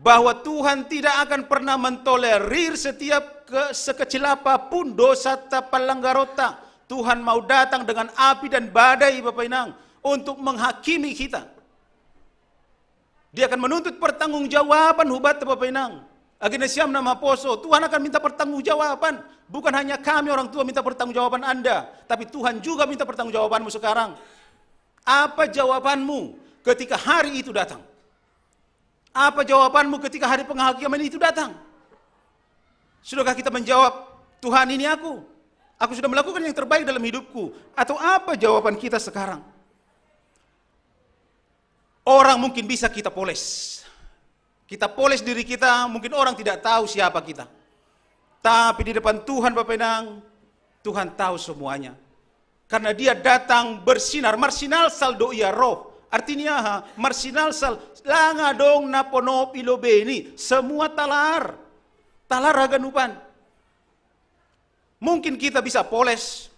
Bahwa Tuhan tidak akan pernah mentolerir setiap ke, sekecil apapun dosa ta, pelanggaran ta. Tuhan mau datang dengan api dan badai, Bapak Inang, untuk menghakimi kita. Dia akan menuntut pertanggungjawaban hubata, Bapak Inang. Age na siam na maposo, Tuhan akan minta pertanggungjawaban. Bukan hanya kami orang tua minta pertanggungjawaban Anda, tapi Tuhan juga minta pertanggungjawabanmu sekarang. Apa jawabanmu ketika hari itu datang? Apa jawabanmu ketika hari penghakiman itu datang? Sudahkah kita menjawab, "Tuhan, ini aku. Aku sudah melakukan yang terbaik dalam hidupku." Atau apa jawaban kita sekarang? Orang mungkin bisa kita poles. Kita poles diri kita, mungkin orang tidak tahu siapa kita. Tapi di depan Tuhan, Bapak Inang, Tuhan tahu semuanya. Karena dia datang bersinar, marsinalsal do ia roh. Artinya, ha, marsinalsal, langa dong na ponop i lobei ni, semua talar. Talar haganupan. Mungkin kita bisa poles.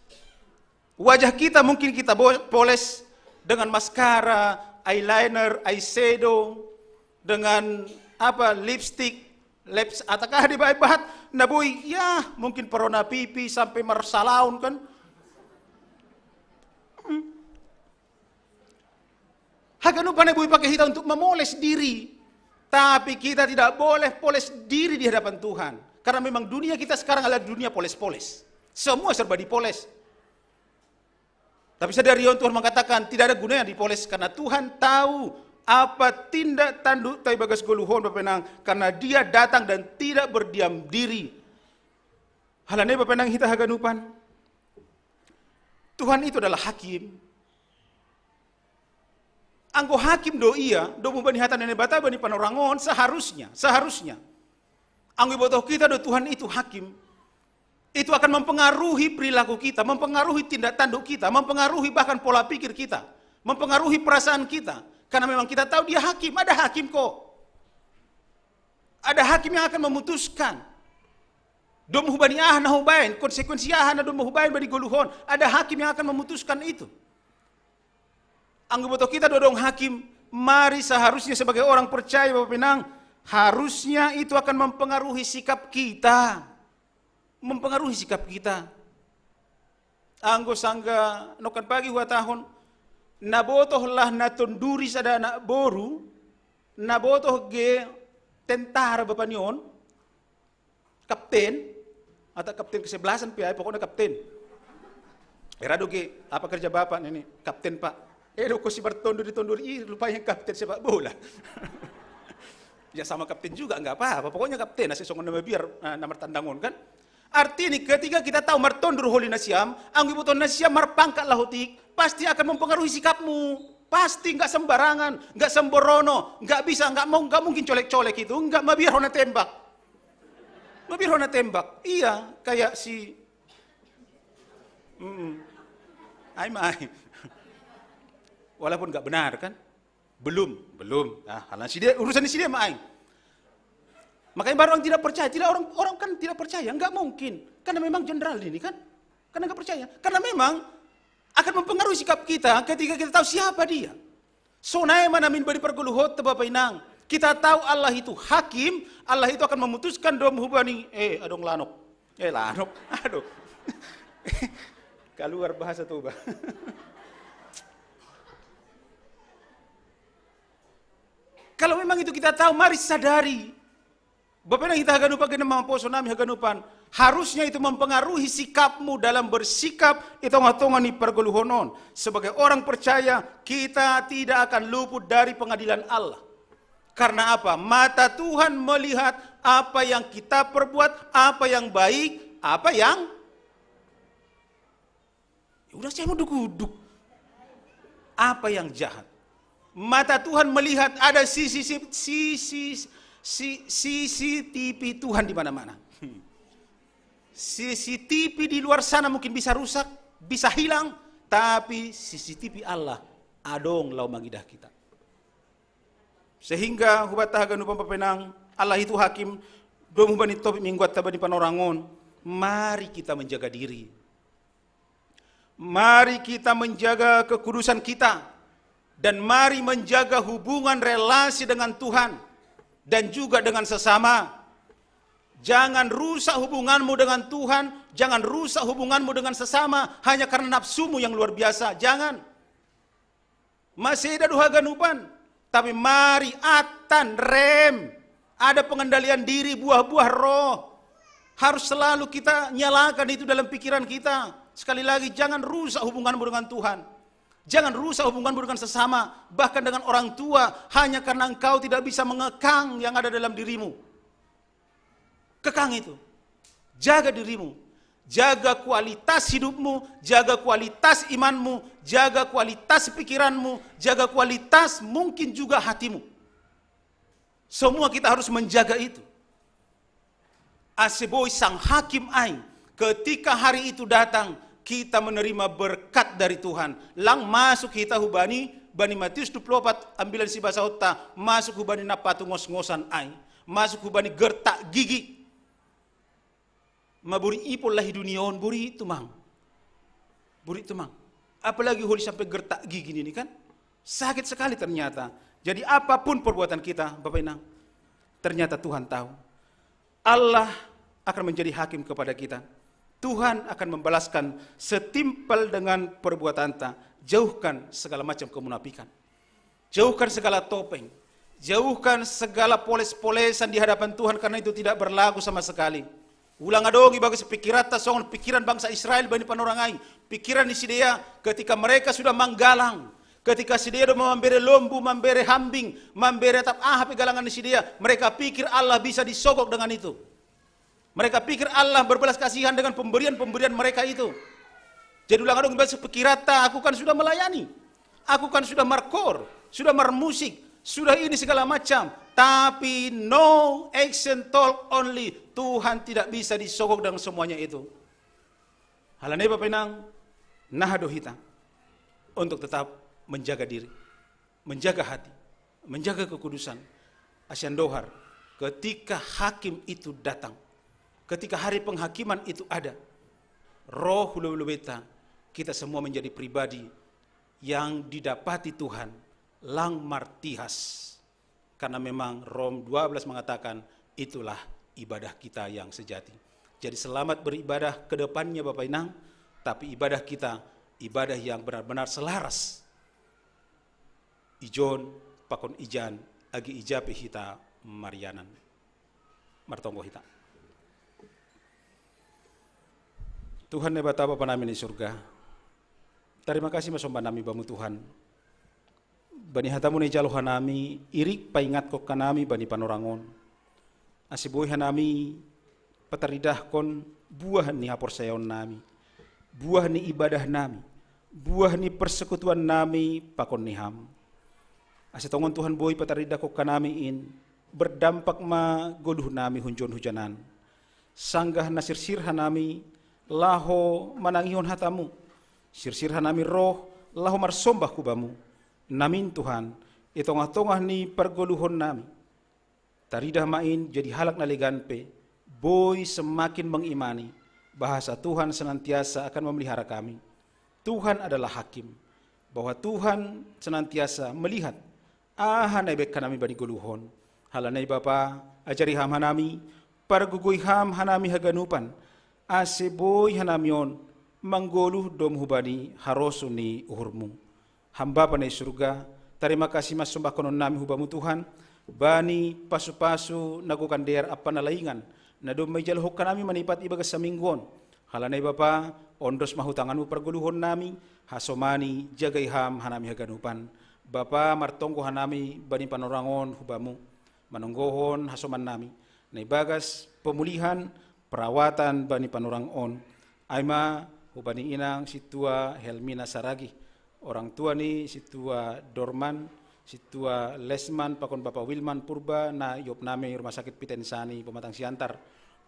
Wajah kita mungkin kita bo-, poles dengan maskara, eyeliner, eyeshadow, dengan apa, lipstick, lips, ataukah di baibat, na boi, ya, mungkin perona pipi sampai marsalaun kan. Hmm. Haganupan na boi pakai hita untuk memoles diri. Tapi kita tidak boleh poles diri di hadapan Tuhan. Karena memang dunia kita sekarang adalah dunia poles-poles. Semua serba dipoles. Tapi sadari on Tuhan mengatakan tidak ada gunanya dipoles karena Tuhan tahu apa tindak tanduk tai bagas goluhon, Bapak Inang, karena dia datang dan tidak berdiam diri. Hal ni, Bapak Inang, hita haganupan. Tuhan itu adalah hakim. Anggo hakim do ia, domu bani hata ni Naibata bani panorangon, seharusnya, seharusnya. Anggo ibotoh kita do Tuhan itu hakim, itu akan mempengaruhi perilaku kita, mempengaruhi tindak tanduk kita, mempengaruhi bahkan pola pikir kita, mempengaruhi perasaan kita. Karena memang kita tahu dia hakim, ada hakim kok. Ada hakim yang akan memutuskan. Domu hubani aha na hubaen, konsekuensi aha na domu hubaen bani goluhon. Ada hakim yang akan memutuskan itu. Anggo ibotoh kita do adong hakim, mari seharusnya sebagai orang percaya, Bapak Inang, harusnya itu akan mempengaruhi sikap kita. Mempengaruhi sikap kita. Anggo sangga nongkan pagi huhatahon, na botoh lah na tonduri sada anak boru, na botoh ge tentara bapa ni on, kapten, atau kapten kesebelasan pe ai, pokoknya kapten. Era do ge, apa kerja bapak ini? Kapten, Pak. Eh, lo kosi bertondur di tondur, ih, lupa yang kapten sepak bola. Ya sama kapten juga, nggak apa-apa. Pokoknya kapten, asal songon nama biar, nah, nama tandangon kan. Artinya ketika kita tahu martondur holi nasiam, anggo ibotoh nasiam marpangkat lahotik, pasti akan mempengaruhi sikapmu. Pasti, nggak sembarangan, nggak semborono, nggak bisa, nggak mau, nggak mungkin colek-colek itu, nggak mabiar hona tembak. Mabiar hona tembak. Iya, kayak si, mm, ai ma ai. Walaupun nggak benar kan? Belum, belum. Ah, hal ni si dia, urusan ni si dia ma ai. Makanya baru orang tidak percaya. Tidak, orang, orang kan tidak percaya, nggak mungkin. Karena memang jenderal ini kan. Karena nggak percaya. Karena memang akan mempengaruhi sikap kita ketika kita tahu siapa dia. Sonai ma namin bani pargoluhonta, Bapak Inang. Kita tahu Allah itu hakim, Allah itu akan memutuskan domu hubani, eh, adong lanok. Eh, lanok. Aduh. Keluar bahasa Toba. Kalau memang itu kita tahu, mari sadari. Bapak Inang, hita haganupan, gena mamposo nami haganupan, harusnya itu mempengaruhi sikapmu dalam bersikap di tengah-tengah ni pargoluhon on. Sebagai orang percaya, kita tidak akan luput dari pengadilan Allah. Karena apa? Mata Tuhan melihat apa yang kita perbuat, apa yang baik, apa yang Ya udah, saya mau duduk-duduk. Apa yang jahat? Mata Tuhan melihat ada sisi, sisi, sisi, si-, C C T V Tuhan di mana-mana. C C T V di luar sana mungkin bisa rusak, bisa hilang, tapi C C T V Allah adong laho mangidah kita. Sehingga hubatahon haganupan, Bapak Inang, Allah itu hakim, domu bani topik mingguanta bani panorangon, mari kita menjaga diri. Mari kita menjaga kekudusan kita, dan mari menjaga hubungan relasi dengan Tuhan dan juga dengan sesama. Jangan rusak hubunganmu dengan Tuhan, jangan rusak hubunganmu dengan sesama hanya karena nafsumu yang luar biasa. Jangan. Masih ada doha ganupan, tapi mari atan rem. Ada pengendalian diri, buah-buah roh. Harus selalu kita nyalakan itu dalam pikiran kita. Sekali lagi, jangan rusak hubunganmu dengan Tuhan. Jangan rusak hubunganmu dengan sesama, bahkan dengan orang tua, hanya karena engkau tidak bisa mengekang yang ada dalam dirimu. Kekang itu. Jaga dirimu. Jaga kualitas hidupmu, jaga kualitas imanmu, jaga kualitas pikiranmu, jaga kualitas mungkin juga hatimu. Semua kita harus menjaga itu. Ase boi sang hakim ai, ketika hari itu datang, kita menerima berkat dari Tuhan. Lang masuk hita hubani, bani Matius dua puluh opat, ambilan si basahutta, masuk hubani na patungos-ngosan ai, masuk hubani gertak gigi. Ma buri ipon lahi dunia on, buri itu mang. Buri itu mang. Apalagi holi sampai gertak gigi ini kan. Sakit sekali ternyata. Jadi apapun perbuatan kita, Bapak Inang, ternyata Tuhan tahu. Allah akan menjadi hakim kepada kita. Tuhan akan membalaskan setimpal dengan perbuatanta. Jauhkan segala macam kemunafikan. Jauhkan segala topeng. Jauhkan segala poles-polesan di hadapan Tuhan, karena itu tidak berlaku sama sekali. Ulang adong ibagas pikiranta songon pikiran bangsa Israel bani panorang ai. Pikiran ni sidea ketika mereka sudah manggalang, ketika sidea do mambere lombu, mambere hambing, mambere atap aha pe galangan ni sidea, mereka pikir Allah bisa disogok dengan itu. Mereka pikir Allah berbelas kasihan dengan pemberian-pemberian mereka itu. Jadi ulang adong ibagas pikiranta, aku kan sudah melayani, aku kan sudah markoor, sudah marmusik, sudah ini segala macam. Tapi no action talk only. Tuhan tidak bisa disogok dengan semuanya itu. Halani Bapak Inang, naha do hita untuk tetap menjaga diri, menjaga hati, menjaga kekudusan. Ase andohar, ketika hakim itu datang, ketika hari penghakiman itu ada, roh hu lobei-lobeinta, kita semua menjadi pribadi yang didapati Tuhan lang martihas. Karena memang Rom dua belas mengatakan, itulah ibadah kita yang sejati. Jadi selamat beribadah ke depannya Bapak Inang, tapi ibadah kita, ibadah yang benar-benar selaras ijon pakon ijan, agi ija pe hita marianan. Martonggo hita. Tuhan Debata Bapa nami ni surga, tarima kasih ma somba nami Bamu Tuhan. Bani hatamu na ijalo hanami, irik paingatkon hanami bani panorang on. Ase boi hanami pataridahkon buah ni haporsayaon nami, buah ni ibadah nami, buah ni persekutuan nami pakon ni Ham. Ase tongon Tuhan boi pataridahkon hanami in, berdampak ma goluh nami hunjon hujanan. Sanggah na sirsir hanami laho manangihon hatamu, sirsir hanami roh laho marsomba hu Bamu. Namin Tuhan, i tongah-tongah ni pargoluhon nami, taridah ma in jadi halak na legan pe, boi semakin mengimani bahasa Tuhan senantiasa akan memelihara kami. Tuhan adalah hakim, bahwa Tuhan senantiasa melihat aha na ibaen hanami bani goluhon. Halani Bapa, ajari Ham hanami, pargogoi Ham hanami haganupan, ase boi hanami on manggoluh dom hubani harosuh ni uhurMu. Ham Bapa na i surga, tarima kasih ma sombahkonon nami hu Bamu Tuhan, bani pasu-pasu na gokan dear ampa na laingan, na domma ijalohon hanami manipat ibagas saminggu on. Halani Bapa, ondos ma hu tanganMu pargoluhon nami, hasomani jagai Ham hanami haganupan. Bapa, martonggo hanami bani panorang on hu Bamu, manonggohon hasoman nami na ibagas pemulihan, perawatan bani panorang on. Ai ma hubani inang sintua Helmina Saragih, orang tua ni sintua Dorman, sintua Lesman pakon Bapa Wilman Purba na iop nami rumah sakit Pitensani Pematang Siantar,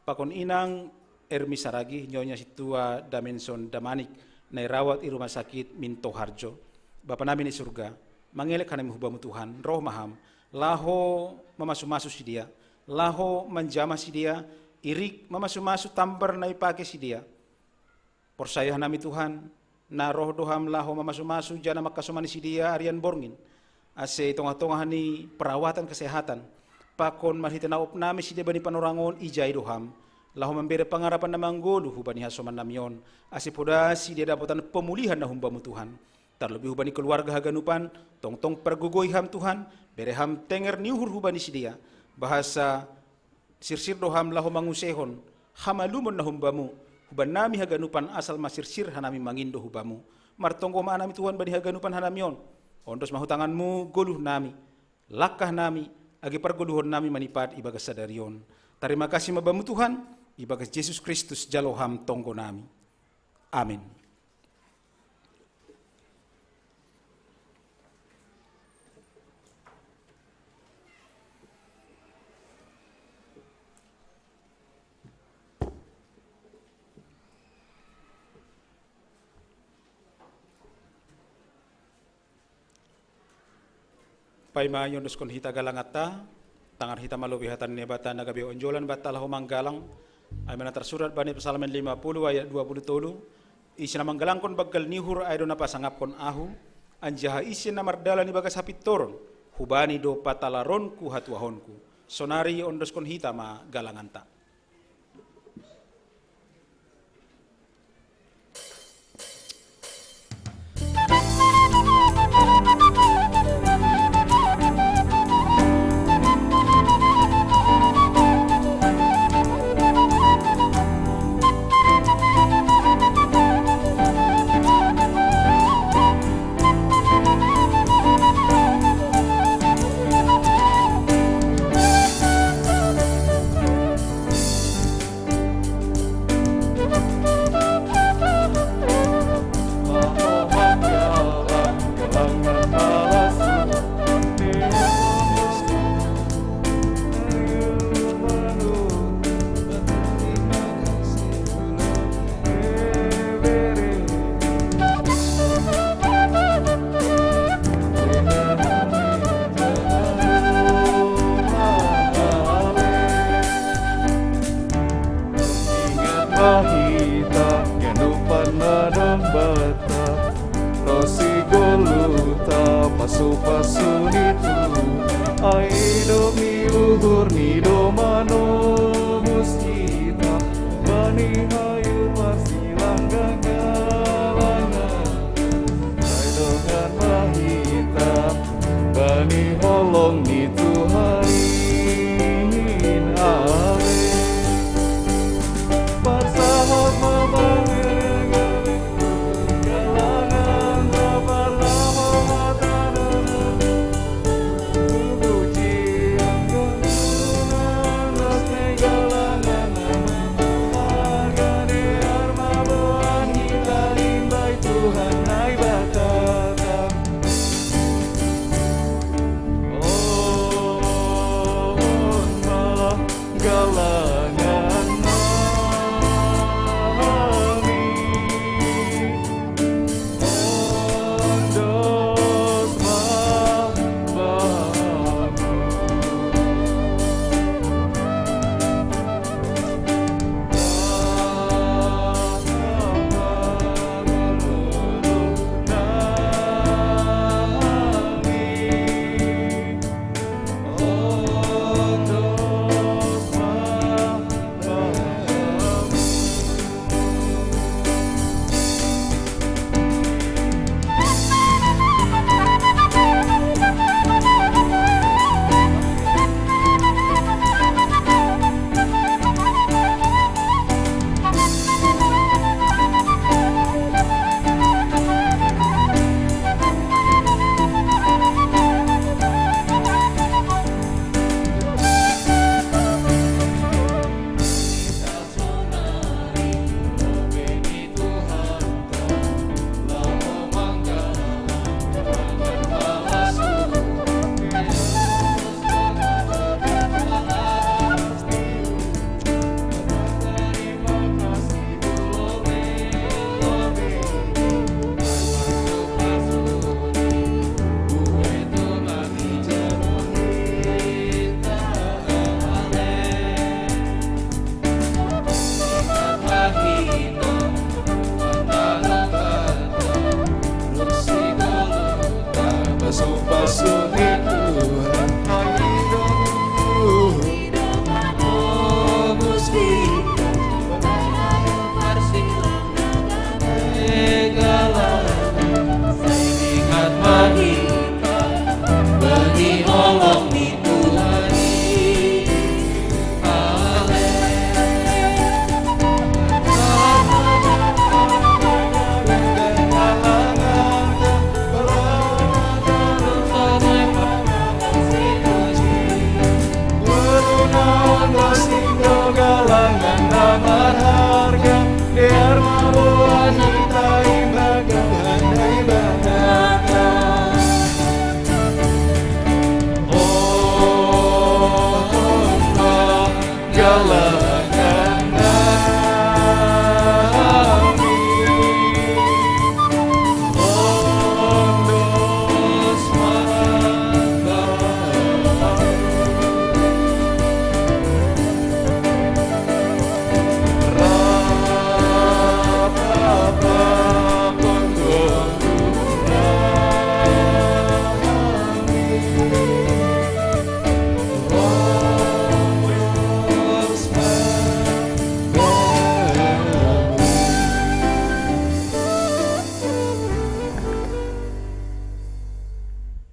pakon inang Ermi Saragih, nyonya sintua Damenson Damanik na irawat i rumah sakit Minto Harjo. Bapa nami na i surga, mangelek hanami hu Bamu Tuhan, roh ma Ham laho mamasu-masu sidea, laho manjamah sidea, irik mamasu-masu tambar na ipake sidea. Porsaya hanami Tuhan, na roh do Ham laho mamasu-masu janah mangkasomani sidea arian borngin, ase i tongah-tongah ni perawatan kesehatan pakon marhitei na iop nami sidea bani panorang on ijai do Ham, laho mambere pangarapan na manggoluh hubani hasoman nami on, ase poda sidea dapotan pemulihan na hum Bamu Tuhan. Tarlobih hubani keluarga haganupan, tongtong pargogoi Ham Tuhan, bere Ham tenger ni uhur hubani sidea, bahasa sirsir do Ham laho manguseihon hamalumon na hum Bamu huban nami haganupan, asal masirsir hanami mangindo hu Bamu. Martonggo ma hanami Tuhan bani haganupan hanami on. Ondos ma hu tanganMu goluh nami, langkah nami, age pargoluhon nami manipat ibagas sadari on. Tarima kasih ma Bamu Tuhan, ibagas Jesus Kristus jalo Ham tonggo nami. Amin. Paima iondoskon hita galanganta, tangar hita ma lobi hata ni Naibata na gabe onjolan banta laho manggalang, ai ma na tarsurat bani Psalmen lima puluh ayat dua puluh tolu, ise na manggalangkon banggal ni uhur ai do na pasangapkon ahu, anjaha ise na mardalan ibagas hapintoron, hubani do patalaronku hatuahonku. Sonari ondoskon hita ma galanganta. Ingat ma hita, nyanupan na dambata, ro si Goluta, pasu-pasu ni Tuhan, ai do ni uhur ni domano mus hita, bani hayu marsilang ganggalangan. Sai dongan ma hita, bani holong ni Tuhan in. Ale. Parsahap ma banggabe, galangan ma parlaho hata na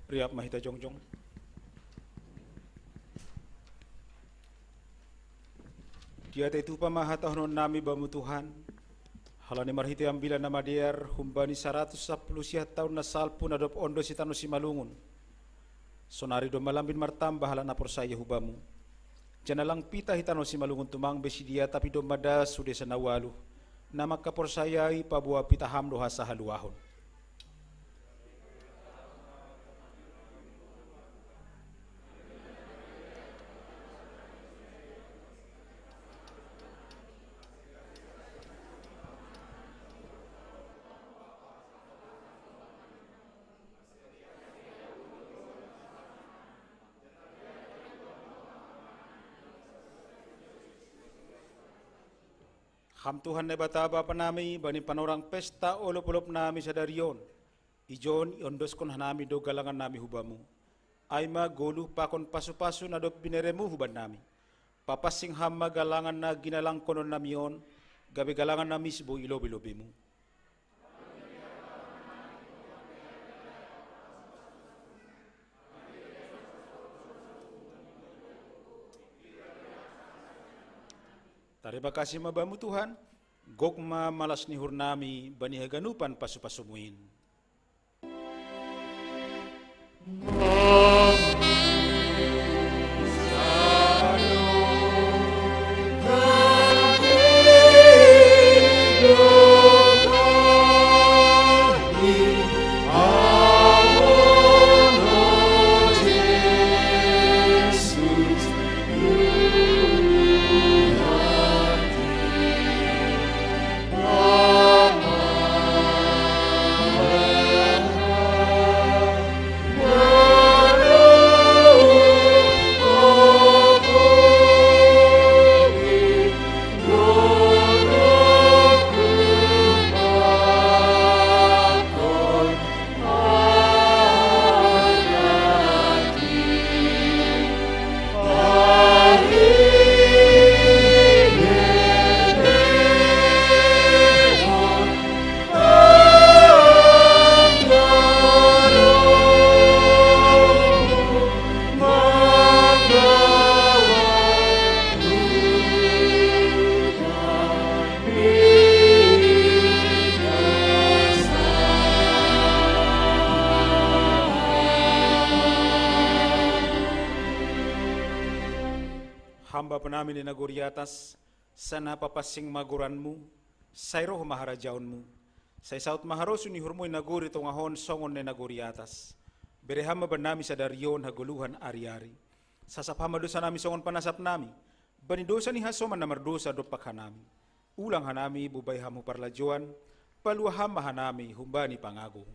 Riap ma hita jongjong. Diatei tupa ma hatahonon nami Bamu Tuhan, halani marhitei Ambilan Namadear humbani saratus sapuluh siahat taon na salpu na dob ondos i tano Simalungun, sonari domma lambin martamba halak na porsaya hu Bamu. Janah lang pitah i tano Simalungun tumang be sidea, tapi domma das hu desa na ualuh, na mangkaporsayai paboa pitah Ham do hasahaluahon. Ham Tuhan Naibata Bapa nami, bani panorang pesta olop-olop nami sadari on, ijon iondoskon hanami do galangan nami hu Bamu, ai ma goluh pakon pasu-pasu na dob binereMu hubannami. Papansing Ham ma galangan na ginalangkonon nami on, gabe galangan na mis boi lobei-lobeiMu. Tarima kasih ma Bamu Tuhan, gok ma malas ni uhur nami bani haganupan pasu-pasuMu in. Ham Bapa nami na di nagori atas, sai na papansing ma goranMu, sai roh ma harajaonMu, sai saut ma harosuh ni uhurMu i nagori tongah on songon na di nagori atas. Bere Ham ma bannami sadari on hagoluhan ari-ari. Sasap Ham ma dosa nami songon panasap nami bani dosa ni hasoman na mardosa dompak hanami. Ulang hanami bobai Ham hu parlajouan, palua Ham ma hanami humbani pangago.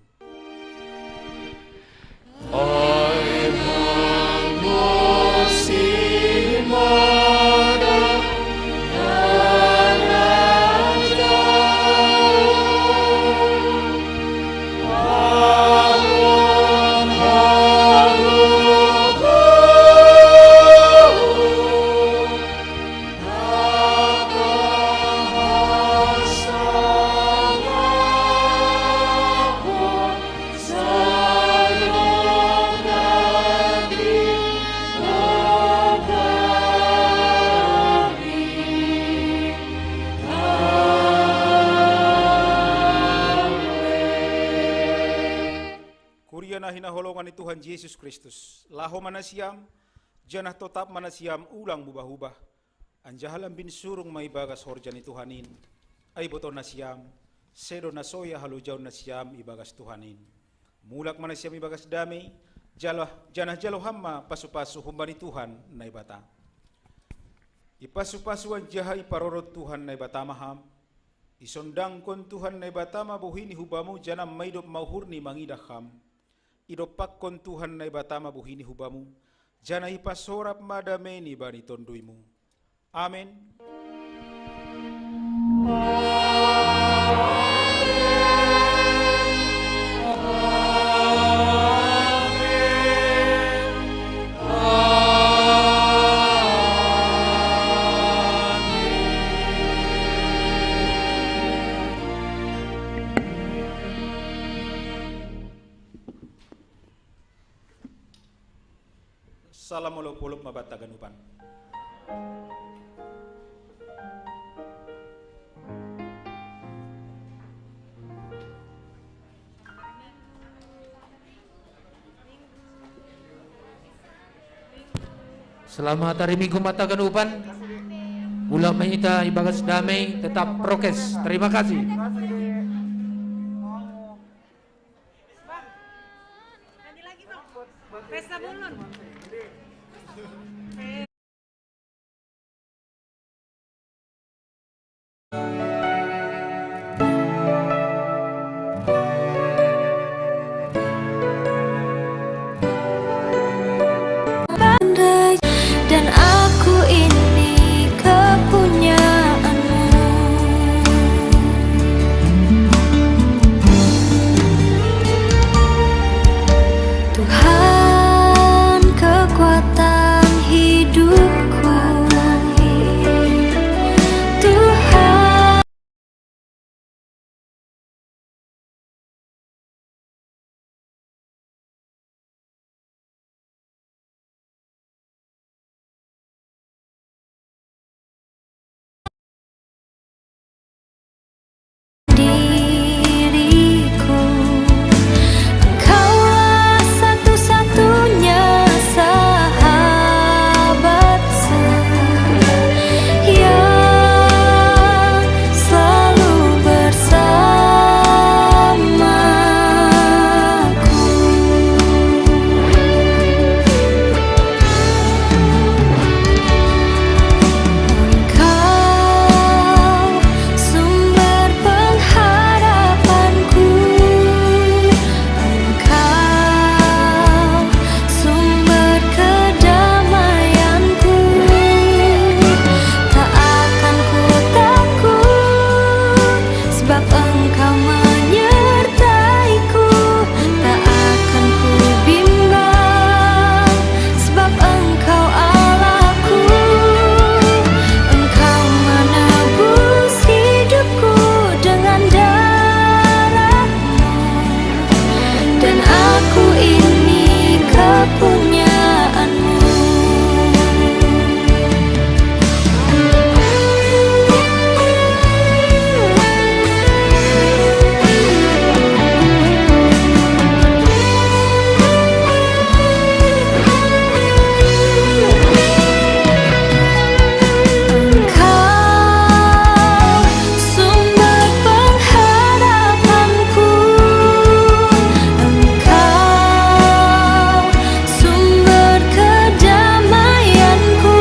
Kuria na hinaholongan ni Tuhan Jesus Kristus, laho ma nasiam, janah totap ma nasiam ulang mubah-ubah, anjaha lambin surung ma ibagas horja ni Tuhan in. Ai iboto nasiam, sedo na soya halojaon nasiam ibagas Tuhan in. Mulak ma nasiam ibagas damei, jalo, janah jalo Ham ma pasu-pasu humbani Tuhan Naibata. Ipasu-pasu anjaha iparorot Tuhan Naibata ma Ham. Isondangkon Tuhan Naibata ma bohini hu Bamu, janah maidop ma uhurni mangidah Ham. Idompakkon Tuhan Naibata ma bohini hu Bamu, janah ipasorap ma dameini bani tonduyMu. Amen. Salam olop-olop mabat taganupan. Selamat hari Minggu mabat taganupan. Ulah mahita ibagas damai, tetap prokes. Terima kasih. Bang, nyanyi lagi, Bang. Pesta Bulun. Dan aku ini kepunyaanmu. Tuhan, kekuatan hidupku. Tuhan. Diriku, Engkaulah satu-satunya sahabat yang selalu bersamaku. Engkau sumber pengharapanku, Engkau sumber kedamaianku. Tak akan ku takut, sebab Engkau menyertaiku. Tak akan ku bimbang, sebab Engkau Allahku. Engkau menebus hidupku dengan darah-Mu, dan aku ini kepunyaanmu. Engkau sumber pengharapanku, Engkau sumber kedamaianku.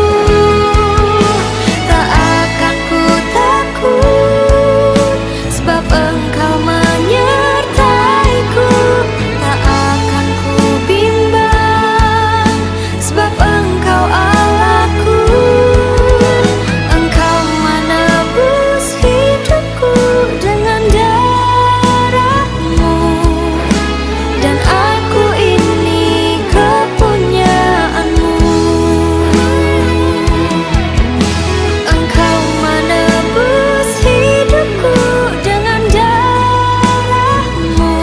Tak akan ku takut, sebab Engkau menyertaiku. Tak akan ku bimbang, sebab Engkau Allahku. Engkau menebus hidupku dengan darah-Mu, dan aku ini kepunyaanmu. Engkau menebus hidupku dengan darah-Mu,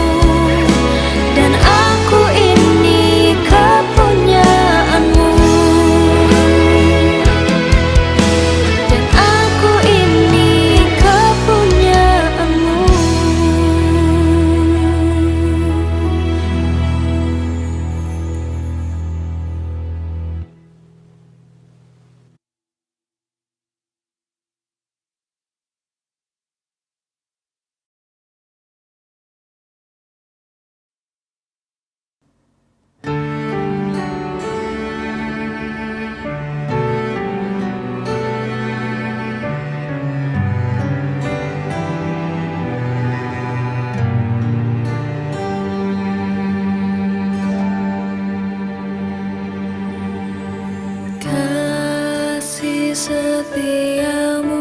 dan aku ini kepunyaanmu. Dan aku ini kepunyaanmu. Kasih setiamu